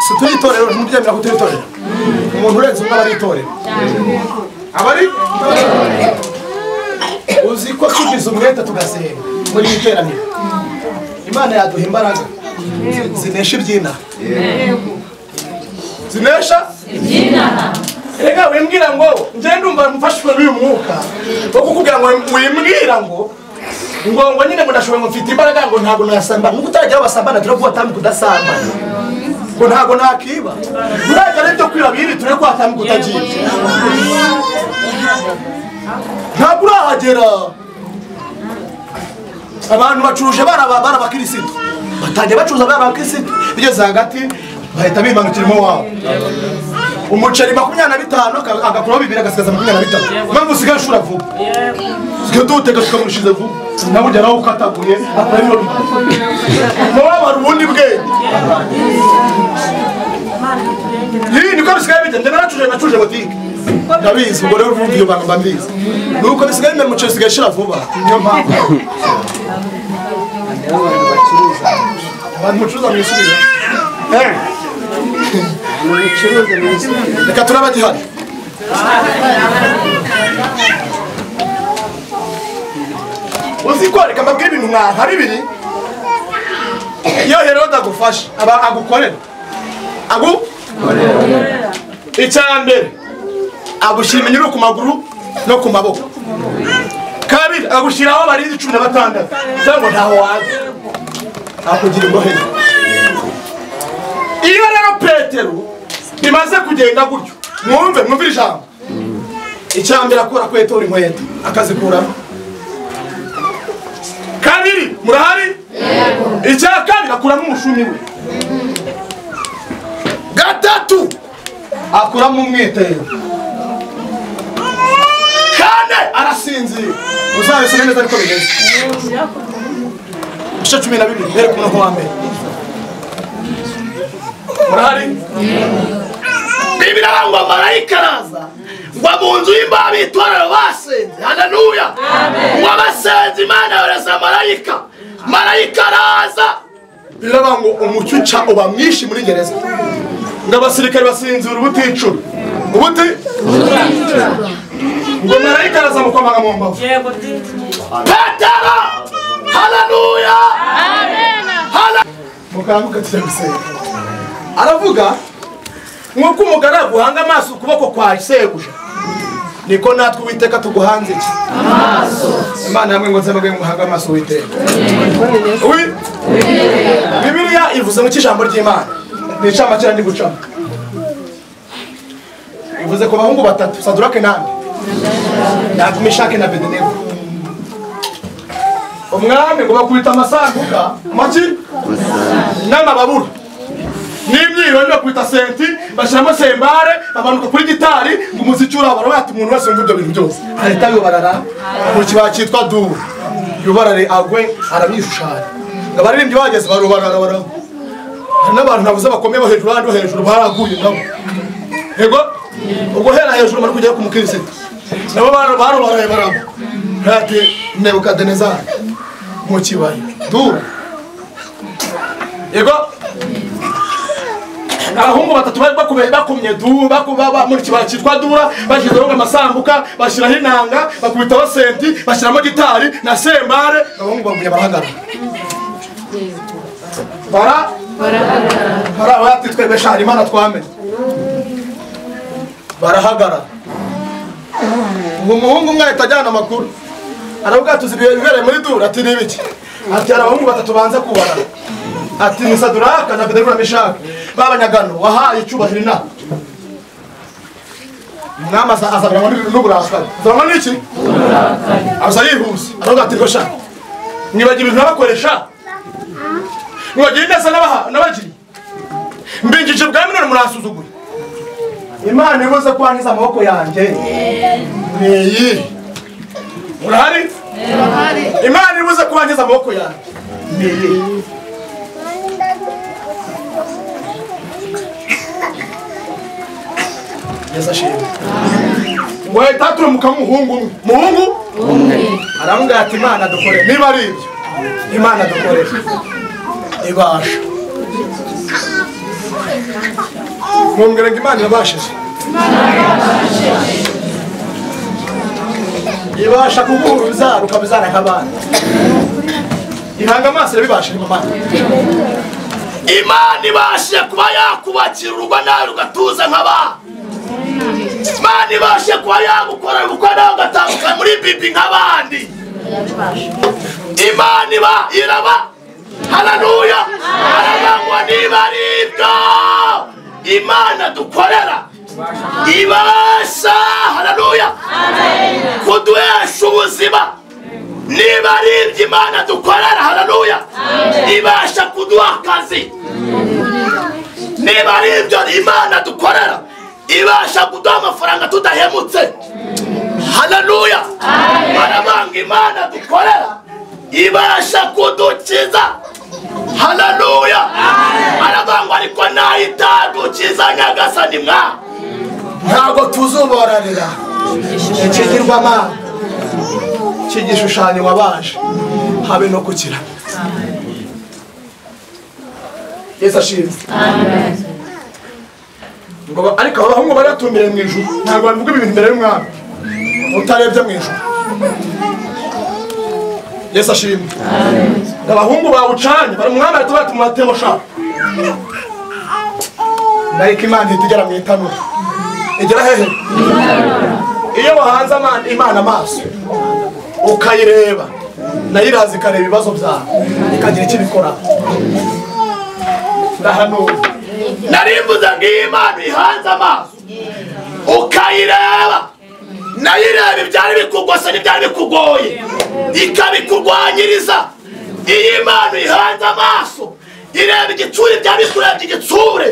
Si turi itorero ntimubyemera ko turi itorero. Umuntu urenze umwe aba ari itorero. Aba ari uzi ko tugize umwete tugasenga muri iri teraniro. Imana yaduha imbaraga zinesha ibyina. Zinesha ibyina. Rega wimbwira ngo nje ndumva mfashwe n'uyu mwuka wo kukubwira ngo wimbwira ngo ngo nyine ngo ndashoboye ngo mfite imbaraga ngo ntago nasamba nuko utaragera basambana turavuga tamu kudasamba ngo ntago nakiba uragera ibyo kwiba biri ture ko atamu kutagiye ntabwo urahagera. Abantu bacuruje barabakirisitu batangiye bacuruza barabakirisitu bigeze hagati bahita bimanukirimo wabo umuceri 25 agakuraho 2 agasigaza 23. Mpamvu usigaye ushura vuba usigaye tuwuteka tukamushize vuba naburya nawe ukataguye atarimo Mowabu hari ubundi bwenge. Iyi niko bisigaye bigenda. Nacuje botike ndabizi ubwo rero urumva iyo bantu mbizi nuko bisigaye bimera umuceri usigaye ushira vuba niyo mpamvu abantu bacuruza mu isubira. Reka turaba gihari. Uzi ko reka mbabwire ibintu nka bibiri. Iyo Herode agufashe aba agukorera. Agukorera. Icya mbere agushyira iminyururu ku maguru no ku maboko. Kabiri agushyiraho abarinzi 16 cyangwa ntaho wajya. Akugira imbohe. Iyo rero Petero bimaze kugenda gutyo mwumve mwumvire ijambo. Icya mbere akura kwetora inkweto akazikuramo. Kabiri murahari? Yego. Icya kabiri akuramo umushumi we. Gatatu akuramo umwitero. Kane arasinzira. Uzabisome neza ariko bigeze. Ibice 12 mbere ku murongo wa mbere. Murahari? Bibiliya ngo marayika araza ngo mu nzu y'imbaho itorero basenze. Haleluya. Ngo basenze Imana yohereza marayika. Marayika araza. Bibiliya ngo umucyo uca uba mwinshi muri gereza. Ngo abasirikare basinzira ubuticura. Ubuti? Ngo marayika araza mukomanga mu mbavu. Petero! Haleluya. Amen. Mukanguka tujya gusenga. Aravuga nkuko umugaragu uhanga amaso ukuboko kwa sebuja niko natwe Uwiteka tuguhanze iki amaso. Imana yamwe ngo nzabage muhanga amaso Uwiteka. Bibiliya ivuze mu kijambo ry'Imana ni icamake ndi gucamo. Ivuze ku bahungu batatu Sadurake nande na Meshake na Abedenego. Umwami ngo bakubita amasanduka amaki n'amababura n'imyirondoro bakubita senti bashyiramo sembare, bamanuka kuri gitari ngo umuziki urabara. Bati umuntu wese wumva ibyo bintu byose ahita yubarara mu kibaya cyitwa Dura, yubarare agwe aramwishushanya. Abaririmbyi bageze barubarara baragwa. Hari n'abantu nabuze bakomeye bo hejuru, abandi bo hejuru baraguye nabo. Yego, ubwo hera hejuru bari kujya ku mukristo nabo barubaraye baragwa. Ati Nebukadinezari mu kibaya Dura. Yego, abahungu batatu bari bakumye Dura, muri kibaya cyitwa Dura, bashyizeho amasambuka, bashyiraho inanga, bakubitaho senti, bashyiramo gitari na sembare. Abahungu bagumye barahagarara. Bati twebwe shari Imana twamenye. Barahagarara. Uwo muhungu umwe ahita ajyana amakuru, aravuga ati uzi ibibereye muri Dura? Ati ni ibiki? Ati hari abahungu batatu banze kubarara. Ati ni Saduraka na Abedenego na Meshaki b'abanyagano wahaye icyubahiro inama. Umwami azabiranywa n'uburakari. Azabiranywa n'iki? Aza yihuse aravuga ati rwosha mwibagira ibintu nabakoresha, mwibagira ineza nabagiriye, mbingije bwami none muransuzugura. Imana ibuze ko wangiza amaboko yanjye ni iyi. Murahari? Imana ibuze ko wangiza amaboko yanjye ni iyi. Yesu ashimwe. Ngo ahita aturamuka umuhungu umwe. Muhungu umwe. Aramubwira ati Imana dukore niba ari ibyo, Imana dukore ibasha. Mumbwira ngo Imana irabashije. Ibasha kuguha urubyaro ukabyara nk'abana. Ihanga amaso irabibashije mama. Imana ibashe kuba yakubakira urugo nawe rugatuza nk'abana. Imana ibashe kuba yagukorera ubukwe nawe ugatambuka muri bibi nk'abandi. Imana iba iraba. Haleluya. Arabangwa niba ari ibyo Imana dukorera ibasha, haleluya, kuduhesha ubuzima. Niba ari ibyo Imana dukorera, haleluya, ibasha kuduha akazi. Niba ari ibyo Imana dukorera ibasha kuduha amafaranga tudahemutse. Haleluya. Arabanga Imana dukorera ibasha kudukiza. Haleluya. Arabangwa ariko nayo itadukiza Nyagasani mwa. Ntabwo tuzuborarira ikigirwamana cy'igishushanyo wabaje habe no kukira. Yesu ashimwe. Ngo ariko abahungu baratumbire mu ijuru, ntabwo bavuga ibintu imbere y'umwami utarebye mu ijuru. Yesu ashimwe. Abahungu bawucanye bari umwami ahita bati mubatebo sha. Ariko Imana ihita mu itanura. Igera hehe? Iyo wahanze Imana amaso ukayireba, nayo iraza ikareba ibibazo byawe ikagira icyo ibikora. Ndahanuye. Narimbuze ngo iyi Imana ihanze amaso ukayireba, nayo ireba ibyari bikugose n'ibyari bikugoye ikabikurwanyiriza. Iyi Imana ihanze amaso ireba igitsure ibyari bikurebye igitsure.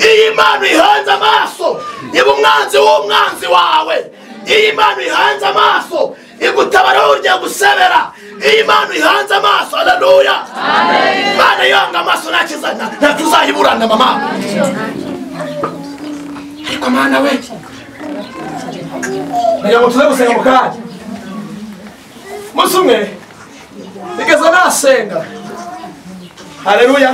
Iyi Imana ihanze amaso iba umwanzi w'umwanzi wawe. Iyi Imana ihanze amaso igutabara aho ugiye gusebera. Iyi Imana ihanze amaso, haleluya. Imana yanga amaso ntacyo uzayiburana mama. Ariko Mana we, nagira ngo tuze gusenga mu kanya. Umunsi umwe nigeze nasenga, haleluya,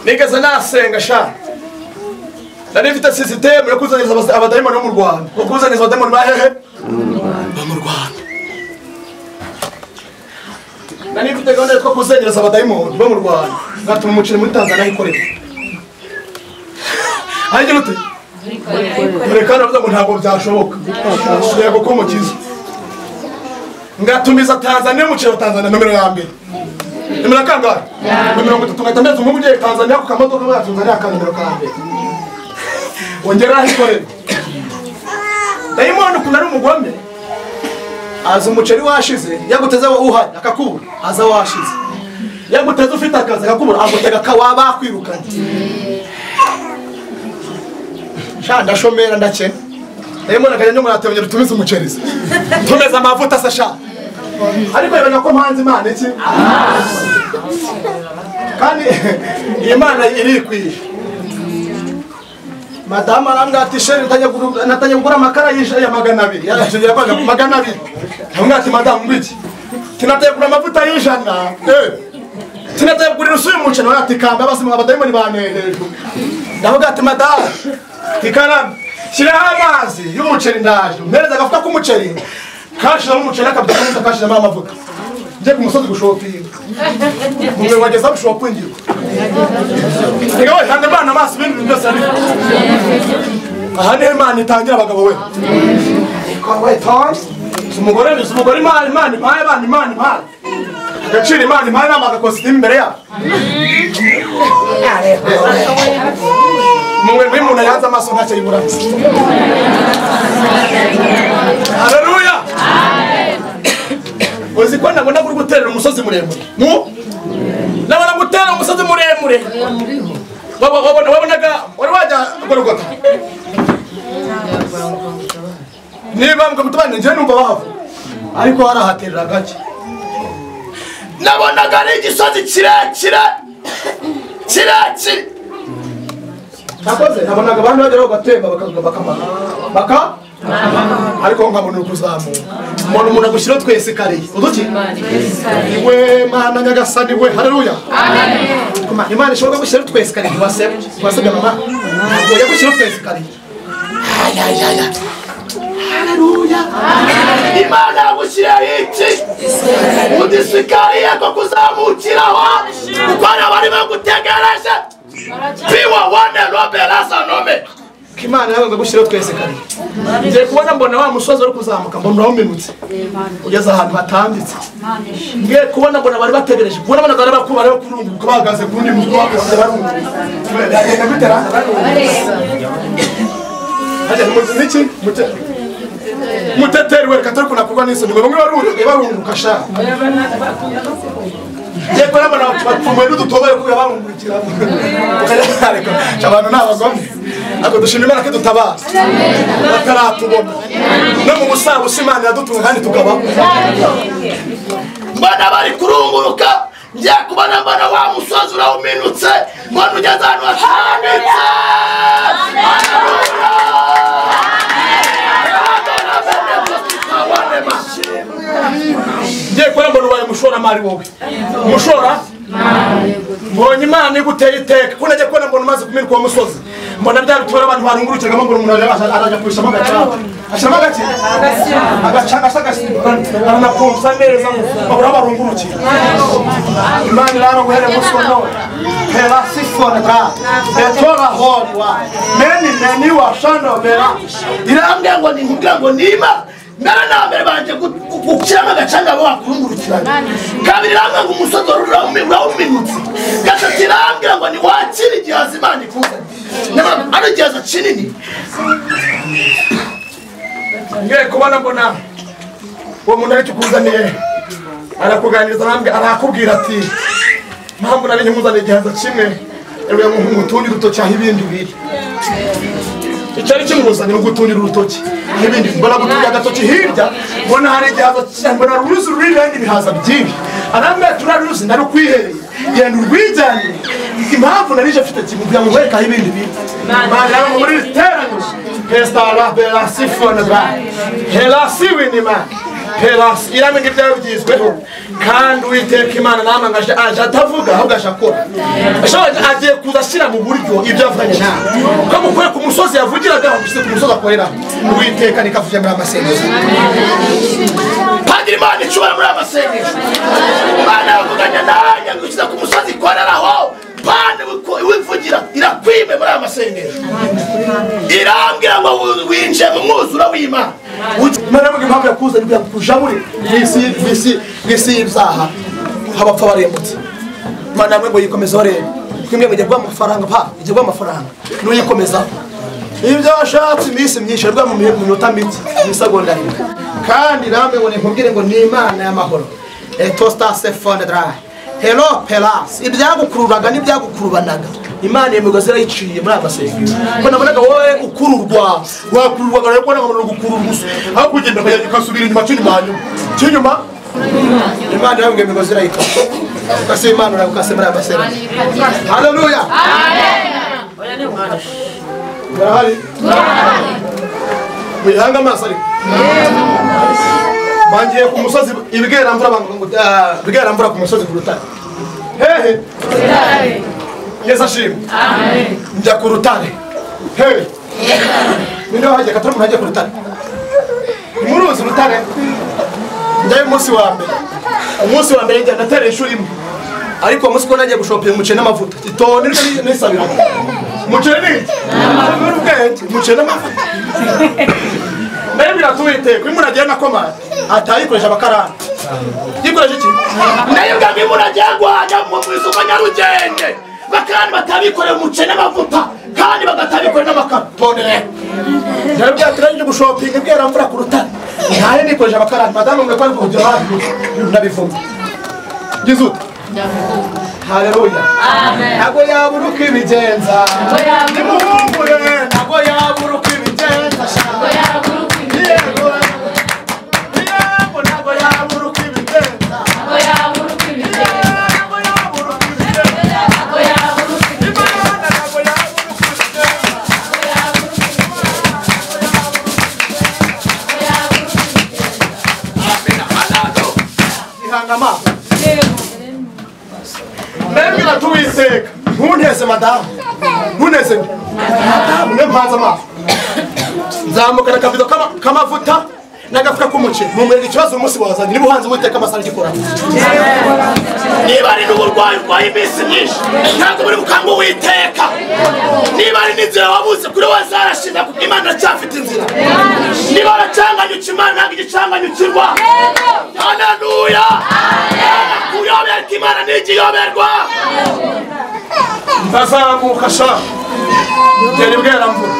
nigeze nasenga sha. Nari mfite sisitemu yo kuzaniriza abadayimoni bo mu Rwanda. Yo kuzaniriza abadayimoni ba hehe? Bo mu Rwanda. Nari mfite gahunda yo kuzengereza abadayimoni bo mu Rwanda, ngatuma umuceri muri Tanzania ikorera. Agira uti dore kandi avuze ngo ntabwo byashoboka. Yego ko mukiza. Ngatumiza Tanzania umuceri wa Tanzania nomero ya mbere. Nomero kangahe? Nomero 30. Ngahita meza umuhungu ugiye Tanzania ku kamodoka ba Tanzania ka nomero ka mbere. Ongera ahikorera. Dayimoni ukuntu ari umugome, aza umuceri washize, yaguteze uhari akakubura, aza washize. Yaguteze ufite akazi akakubura, agutega ka wabakwirukanye. Sha ndashomera ndakena. Rero nakajya nyuma natebye rutumiza umuceri. Tumeza amavuta se sha. Ariko yabona ko mpanze Imana iki? Kandi Imana irikwiye. Madama arambwira ati sheri natanye kugura amakara y'ijana 200. Yarashije yabaga 200. Ndamubwira ati madamu ngwiki. Tinateye kugura amavuta y'ijana. Tinateye kugura irusu y'umuceri ati kamba abasima abadayimoni baneheje. Ndavuga ati madamu tikarame shyiraho amazi y'umuceri ndaje. Mpereza agafuka k'umuceri. Kashiramo umuceri akabyuka kashiramo amavuta. Ngiye ku musozi gushopinga. Mwe wageza gushopingirwa. Rega we hanga Imana amaso ibintu byose ari. Aha niho Imana itangira abagabo we. Ko we tons. Umugore ni umugore Imana Imana impaye abana Imana impaye. Agaciro Imana impaye n'amaga kositimu imbere yabo. Mwe mwe umuntu yanze amaso ntacyo yibura. Haleluya. Uzi ko nabona kuri guterera umusozi muremure. Mu? Nabona gutera umusozi muremure. Wabonaga wari wajya Golgotha. Niba mukutubane nje numva bahava. Ariko harahaterera gake. Nabonaga ari igisozi kirekire. Kirekire. Nakoze nabonaga abantu bageraho gatemba bakazuka bakamara. Baka? Ariko nkabona ukuzamuka. Umuntu umuntu agushyira twese kare. Uduki? Iwe Mana Nyagasani we. Haleluya. Amen. Imana ishobora gushyira twese kare ntiwasebye. Ntiwasebye mama. Ntabwo yagushyira twese kare. Ay ay ay. Haleluya. Amen. Imana yagushyira iki? Udisikariye ko kuzamukiraho. Kuko abari bagutegereje. Piwa wane robelasa nome. Imana yabanza gushyira twese kare. Ngiye kubona mbona wa musozi uri kuzamuka mbona urawuminutse. Ugeze ahantu hatambitse. Ngiye kubona mbona bari bategereje. Kubona mbona bari bakuba bari kurunguka bahagaze ku ndi mutwe bahagaze barunguka. Yagenda gutera Hajya niki muteteri we katari kunakurwa n'isoni ngo bamwe barunguka barunguka sha. Ngiye kubona mbona bapfumuye n'udutobore kubera barungukira. Ariko abantu n'abagome. Ako dushima Imana ko dutabara. Bataratubona. No mu busabusa Imana iradutunga kandi tukabaho. Mbona bari kurunguruka, ngiye kubona mbona wa musozi urawuminutse, mbona ugeze ahantu hatambitse. Ngiye kubona mbona ubaye umushoramari wowe. Umushora? Mbonye Imana iguteye iteka. Ko najya kubona mbona umaze kuminuka uwo musozi. Mbona bya bitora abantu barungurukiragamo mbona umuntu araja kubishamo agacanga. Ashiramo agaki? Agacanga asagasiba. Aranaponsa neza bahora barungurukira. Imana iraba guhera umunsi wa none. Hera sifona ka. Betora hori wa. Meni meni wa shando bera. Irambwira ngo ninkubwira ngo nima. Mbere na mbere banje gushyiramo agacanga bo bakurungurukirana. Kabiri irambwira ngo umusozi urawuminutse. Gatatu irambwira ngo niwakire igihaza Imana ikuzanye. Ari igihaza kinini. Ngiye kubona mbona uwo muntu ari kikuzaniye arakuganiriza arakubwira ati mpamvu nari nkuzaniye igihaza kimwe rero ngutundi urutoki aho ibindi biri. Icyari kimuzanira ugutundira urutoki n'ibindi mbona gutunga agatoki hirya mbona hari igihaza cyane mbona ruzi ruri ibindi bihaza byinshi arambwira turaruzi narukwihereye genda urwijyane impamvu narije mfite kimubwira ngo wereka aho ibindi biri. Imana muri iteraniro Pestala bela sifona dra hela siwinima hela iramenye ibyawe byizweho kandi Uwiteka Imana namangaje aje atavuga ahubwo ashakora. Ashobora agiye kuza ashyira mu buryo ibyo avuganye nawe. Ko mukwiye ku musozi yavugiraga aho gushyize ku musozi akorera. Uwiteka nikavuye muri amasengesho. Padiri Imana icubara muri amasengesho. Imana yavuganye nanjye gushyize ku musozi ikoreraho. Pane wivugira irakwime muri amasengesho. Irambwira ngo winjiye mu mwuzura w'Imana. Imana yavuga impamvu yakuzanye kugira ngo kujabure mw'isi y'ibyaha abapfa barembutse. Imana yamwe ngo yikomezeho rero. Kimwe ngo ijya guha amafaranga pa ijya guha amafaranga nuyikomezaho. Ibyo washatse iminsi myinshi arwa mu minota mike mu isegonda rimwe. Kandi namwe ngo ninkubwire ngo ni Imana y'amahoro. Etosta se fone dra. Hello pelas. Ibyagukururaga n'ibyagukurubanaga. Imana iyo migozi irayiciye muri aya masengero. Ko nabonaga wowe ukururwa, wakururwaga rero kubona ngo gukurura gusa. Aho kugenda ukasubira inyuma cy'inyuma hanyuma. Cy'inyuma Imana yabwiye imigozi irayikata. Ukase Imana urakase muri aya masengero. Haleluya. Amen. Barahari? Muyihanga amaso ariko. Bangiye ku musozi ibwera mvura bwera mvura ku musozi ku rutare. Hehe. Yesu ashimwe. Amen. Njya ku rutare. Hehe. Ninde wahajya katari umuntu ajya ku rutare? Muruzi rutare. Njyayo umunsi wa mbere. Umunsi wa mbere njya natera inshuro imwe. Ariko umunsi ko nagiye gushopinga umuceri n'amavuta. Itoni nisabira. Umuceri ni iki? Umuceri n'amavuta. Ndabibwira tuwiteka iyo umuntu agiye na komande atayikoresha abakarani. Yikoresha iki? Ndabibwira ngo iyo umuntu agiye guhaha mu isoko Nyarugenge bakarani batabikorera umuceri n'amavuta kandi bagatabikorera n'amakara. Tondere. Ndabibwira ati nagiye gushopinga ibwera mvura ku rutare. Ntaye nikoresha abakarani madamu mwe kwari kujya hafi ndabivuga. Ngize ute? Haleluya. Amen. Ntago yabura uko ibigenza. Nimuhumure ntago yabura uko ibigenza. Yego. Yego ntago yabura uko ibigenza. Ntago yabura uko ibigenza. Imana ntago yabura uko ibigenza. Amina. Haleluya. Ihanga amaso. Ndabwira tuwiteka ntunteze madamu ntunteze madamu ne mpanze amaso nzamukana akabido k'amavuta n'agafuka k'umuceri mumurega ikibazo umunsi wazanye niba uhanze Uwiteka amaso aragikora. Niba ari n'uburwayi urwaye iminsi myinshi ntabwo buri bukanga Uwiteka. Niba ari n'inzira wabuze kuri wowe zarashize kuko Imana iracyafite inzira. Niba waracanganyuka Imana ntabwo igicanganyukirwa. Haleluya. Kuyoberwa Imana ntigiyoberwa. Ndazamuka sha ngera ibwera mvura.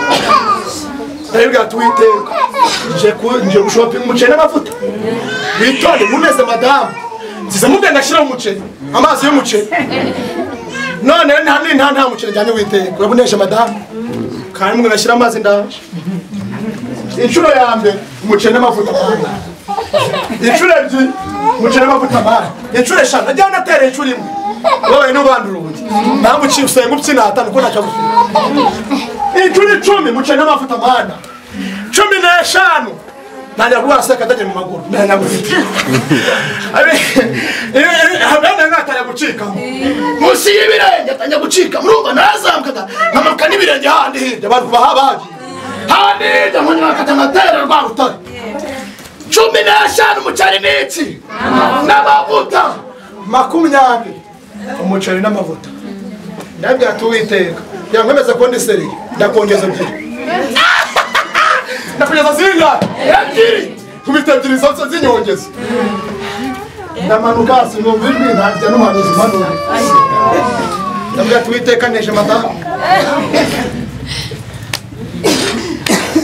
Ndabibwira ati Uwiteka nje gushopinga umuceri n'amavuta. Witonde ntuneze madamu. Nzize mubwe ngashyiraho umuceri amazi y'umuceri. None nta muceri njyanye Uwiteka urabunesha madamu. Kandi mwe ngashyira amazi ndaje. Inshuro ya mbere umuceri n'amavuta. Inshuro ebyiri umuceri n'amavuta mara. Inshuro eshanu najya natera inshuro imwe. Wowe n'ubandura ubundi. Ntabwo uciye usenga upyinata nuko ntacyo agufite. Inshuro 10 umuceri n'amavuta mana. 15 ntangira kurwara sekadage mu maguru. Ndanyagufite. Abe gucika. Munsi y'ibirenge atangira gucika. Murumva narazamukaga nkamanuka n'ibirenge handi hirya abantu bahabagiye. Handi hirya nkongera nkakata nkatera rwa rutare. 15 umuceri n'iki? N'amavuta. 20 umuceri n'amavuta. Ndabwira ati Uwiteka yankwemeza ko ndi seriye ndakongeza ebyiri. Ndakongeza zingahe? Ebyiri. Kubita ebyiri zose zinyongeza. Ndamanuka sinumva ijwi ntajya n'umuhanuzi mpanura. Ndabwira ati Uwiteka neje madamu.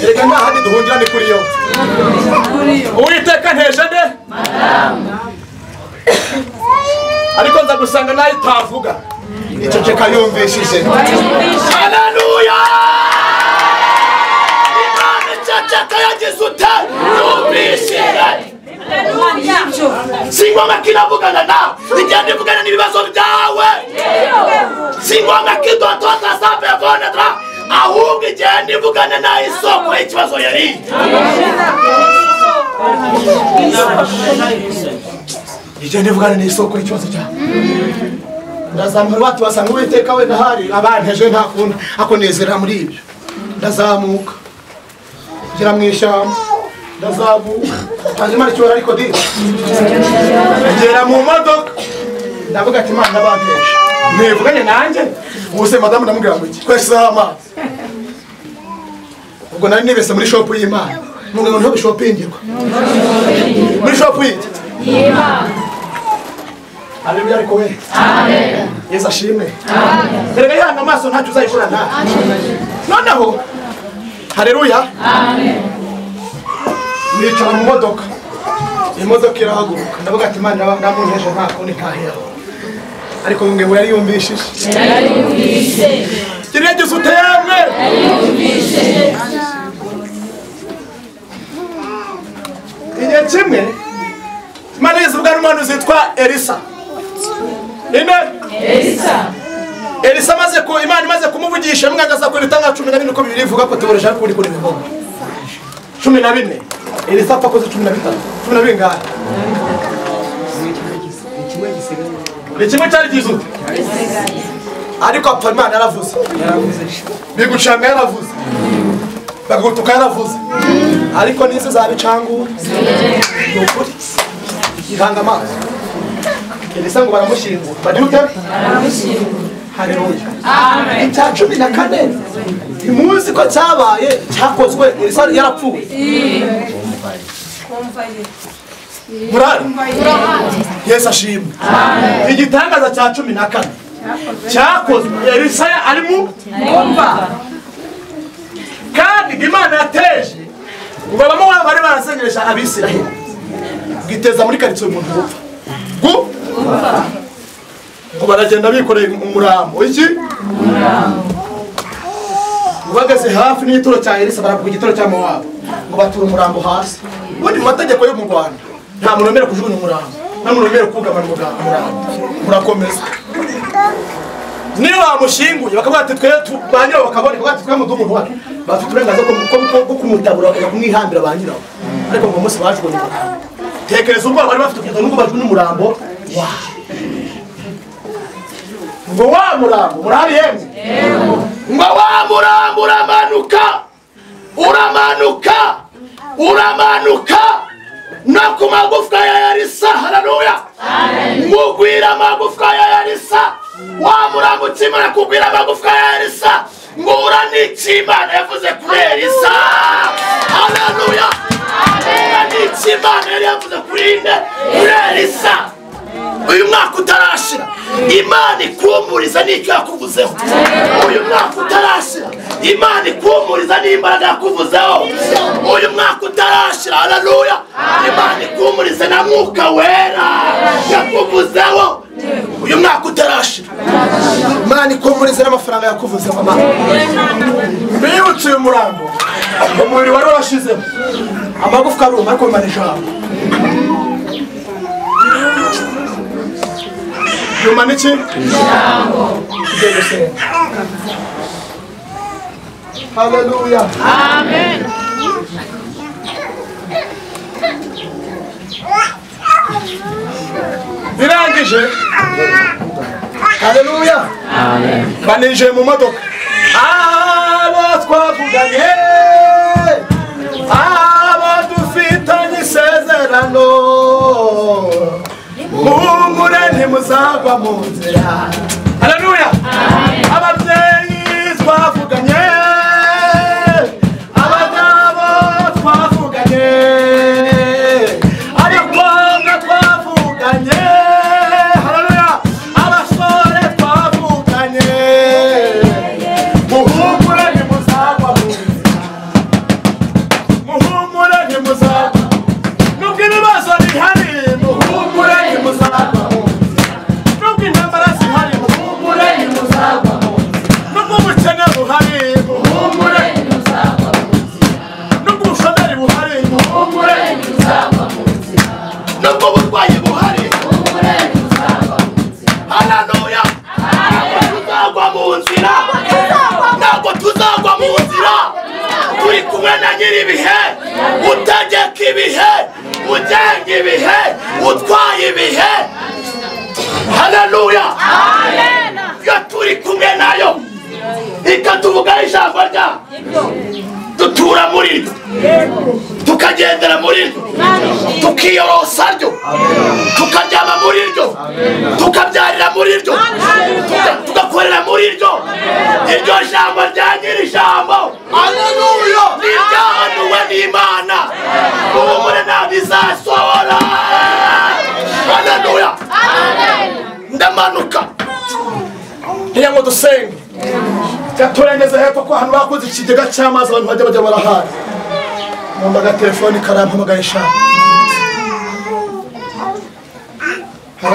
Erega nta handi duhungira ni kuri yo. Uwiteka nteje nde? Madamu. Ariko nza gusanga nayo itavuga. Iceceka yumvishije. Haleluya. Imana iceceka yagize ute? Yumvishije. Si ngombwa ko inavugana nawe, igenda ivugana n'ibibazo byawe. Si ngombwa ko idotota sapevonedra, ahubwo igenda ivugana nawe isoko y'ikibazo yari. Igenda ivugana n'isoko y'ikibazo cyawe. Ndazamura bati basanga Uwiteka we ndahari abanteje nta kundi akonezera muri ibyo. Ndazamuka ngera mu ishyamba ndazamuka hanyuma ikibazo ariko di ngera mu modoka ndavuga ati Imana banteje ntivuganye nanjye ubuse madamu ndamubwira ngo iki twashyizeho amazi. Ubwo nari nibese muri shopu y'Imana ngo niho bishopingirwa muri shopu y'iki y'Imana. Haleluya ariko we. Amen. Yesu ashimwe. Amen. Erega yanga amaso ntacyo uzayikora nta. Noneho haleluya. Amen. Nicara mu modoka. Imodoka irahaguruka. Ndavuga ati Imana ndamunteje nta kundi ntahera. Ariko ngo ngo yariyumvishije. Yariyumvise. Kirengeze uteyemwe. Yariyumvise. Igihe kimwe Imana yivuga n'umuhanuzi witwa Elisa. Ine? Elisa. Elisa amaze ko Imana imaze kumuvugisha mwagaza ko bitanga 14 uko Bibiliya ivuga ko tuboresha kuri kuri bivuga. 14. Elisa apfa koze 13. 12 bingahe? Ni kimwe cyari gizute. Ariko apfa Imana yaravuze. Bigucanga yaravuze. Bagutuka yaravuze. Ariko nize zabicangura. Nukuri. Ihanga amaso. Elisa ngo baramushyingura. Bagira Baramushyingura. Haleluya. Amen. Icya 14. Ntimuzi ko cyabaye cyakozwe Elisa yarapfuye. Murari. Yesu ashimwe. Amen. Igitangaza cya 14 cyakozwe Elisa ari mu mva. Kandi Imana yateje ngo bamwe bari barasengeresha Abisiraheli. Giteza muri karitsiye umuntu gupfa. Gupfa. Ngo baragenda bikoreye umurambo. Iki? Umurambo. Bageze hafi n'igituro cya Elisa baravuga igituro cya Mowabu. Ngo batura umurambo hasi. Ubundi mu mategeko yo mu Rwanda nta muntu wemerewe kujugunya umurambo. Nta muntu wemerewe kugamana umurambo. Murakomeza. Niba bamushyinguye bakavuga ati twe ba nyirawo bakaboneka bakavuga ati twe muduhe umuntu wacu. Bafite uburenganzira bwo kumutabura bakajya kumwihambira ba nyirawo. Ariko ngo umunsi bajugunye umurambo. Tekereza ubwoba bari bafite kugeza n'ubwo bajugunya umurambo wawe. Ngo wa murambo murari yemwe. Ngo wa murambo uramanuka. Uramanuka. Uramanuka. No ku magufwa ya Elisa. Haleluya. Ngugwira amagufwa ya Elisa. Wa murambo ukimara kugwira amagufwa ya Elisa. Ngura n'Imana yavuze kuri Elisa. Haleluya. Ngura n'Imana yari yavuze kuri nde? Kuri Elisa. Uyu mwaka utarashira Imana ikumuriza n'icyo yakuvuzeho. Uyu mwaka utarashira Imana ikumuriza n'imbaraga yakuvuzeho. Uyu mwaka utarashira, haleluya, Imana ikumuriza na Mwuka Wera yakuvuzeho. Uyu mwaka utarashira Imana ikumuriza n'amafaranga yakuvuzeho. Mama bibutse uyu murambo, umubiri wari warashizemo amagufwa aruma, ariko Imana ijambo Yuma niki? Ijambo. Haleluya. Amen. Birangije. Haleluya. Amen. Banije mu modoka. Abo twavuganye, abo dufitanye isezerano, muhumure ntimuzagwa mu nzira. Haleluya. Ababyeyi twavuganye, abagabo twavuganye, abakobwa twavuganye, haleluya, abasore twavuganye, muhumure ntimuzagwa mu nzira. Muhumure ntimuzagwa. Nubwo ibibazo bihari, muhumure ntimuzagwa mu nzira. Nubwo intambara zihari, muhumure ntimuzagwa mu nzira. Nubwo ubukene buhari, muhumure Ntimuzagwa mu nzira. Nubwo ubushomeri buhari, muhumure Ntimuzagwa mu nzira. Nubwo uburwayi buhari, Muhumure ntimuzagwa mu nzira. haleluya, ntabwo tuzagwa mu nzira. Ntabwo tuzagwa mu nzira. Turi kumwe na nyir'ibihe, utegeka ibihe, ugenga ibihe, utwaye ibihe. Haleluya. Iyo turi kumwe nayo ikatuvugaho ijambo rya dutura muri ryo, tukagendera muri ryo, tukiyorosa ryo, tukaryama muri ryo, tukabyarira muri ryo, tugakorera muri ryo. Iryo jambo rya nyiri ijambo, haleluya, niryahanuwe n'Imana. Muhumure ntabwo izasohora. Haleluya. Ndamanuka ngira ngo dusenge. Gaturengeze hepfo ko ahantu bakoze ikigega cy'amazi abantu bajya bajya barahara. Numva agatelefoni karampamagaye sha.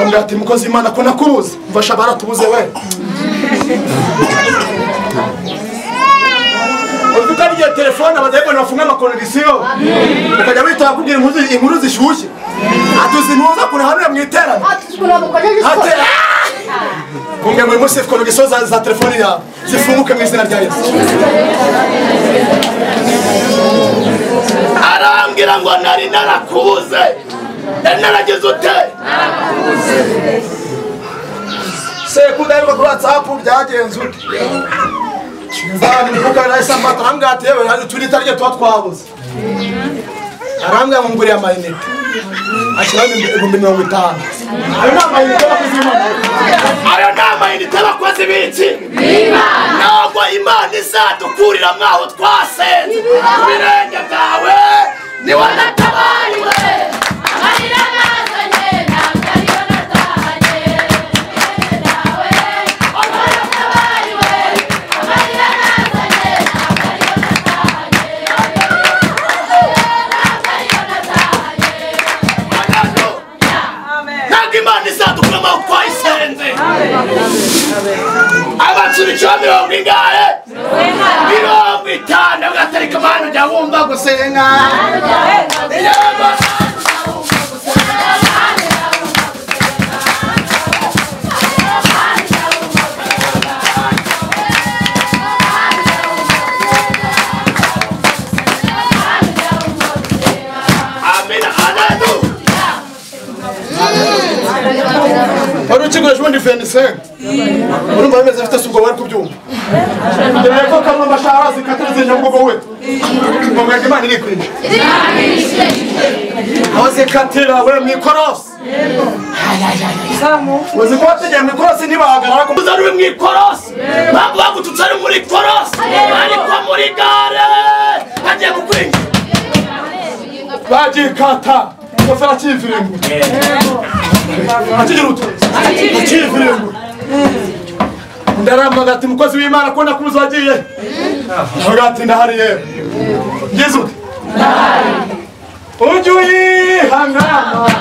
Arambwira ati mukozi Imana ko nakubuze mfasha baratubuze we. Ufite telefone abadayimoni bafunga amakonegisiyo ukajya witaba kubwira inkuru zishyushye atuzi ntuza kunahanura mu iterano kumwe muri munsi konegisiyo za telefone yawe zifunguke mu izina rya Yesu. Arambwira ngo nari narakubuze nari narageze ute sekudaheruka kuri WhatsApp byagenze ute arambwira ati yewe hari utundi tarya tuba twabuze. Arambwira ngo nguriye amayinite ashyiraho 50,000. Ayo ni amayinite y'abakozi b'Imana. Ayo ni amayinite y'abakozi b'iki? Ntabwo Imana izadukurira mwaho twasenze ku birenge byawe niwe natabariwe. Amarira nazanye ntabwo ariyo natahanye ibirenge byawe niwe natabariwe. Amarira nazanye ntabwo ariyo natahanye ntabwo ariyo natahanye. Ntabwo Imana izadukuramo aho twayisenze. Abasubikiwe 50 50 ugatarika Imana ujya wumva gusenga. Wari ukigurisha ubundi 25 urumva bimeze bifite ubwo bari kubyumva dore ko kamwe amashara zikatira zinyabugogo we ngo mwege Imana irikwije aho zikatira we mu ikorosi uzi ko wategeye mu ikorosi ntibahagarara ko uzari uri mu ikorosi mpamvu bagututse ari muri ikorosi ariko muri gare hagiye kukwinjira bagikata ingofero akiviringura akigira utu akiviringura. Ndaramaga ati mukozi w'Imana ko nakubuze wagiye. Ndavuga ati ndahari yewe ngeze ute ujye uyihangana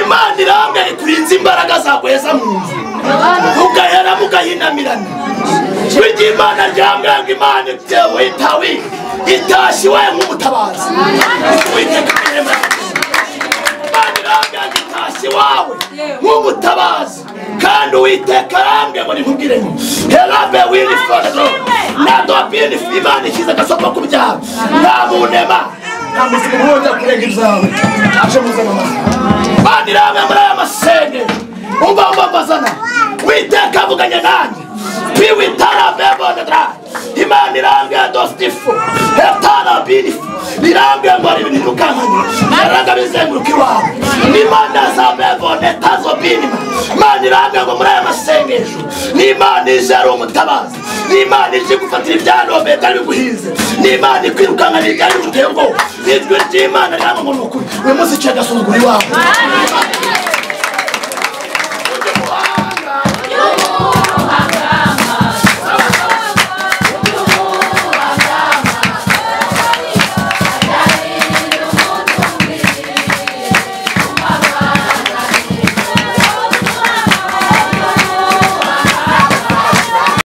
Imana irambwira ikurinze imbaraga zaguheza mu nzu ugahera mugahinamirana. Ijwi ry'Imana ryambwira ngo Imana itawi itashye iwawe nk'umutabazi. Uwiteka Imana irambwira ngo itashye iwawe nk'umutabazi kandi Uwiteka arambwira ngo nikubwire ngo herabe winifodo nadobini Imana ishyize agasoko ku byaha nta munema nta muzima wongera kurenga ibyawe aje muzana amazi. Imana irambwira muri aya masengero umva mbazana Uwiteka avuganye nanjye piwitarabebonedra Imana irambwira dostifu hetarabinifu irambwira ngo hari ibintu birukankanye yaranga bizenguruka iwawe n'Imana zabebonetazobinima. Imana irambwira ngo muri aya masengesho n'Imana ije ari umutabazi n'Imana ije gufatira ibyanombe byari biguhinze n'Imana ikwirukankana ibyari biguteye ubwoba. Ijwi ry'Imana rirambwira ngo ni ukuri uyu munsi iciye agasuzuguro iwawe.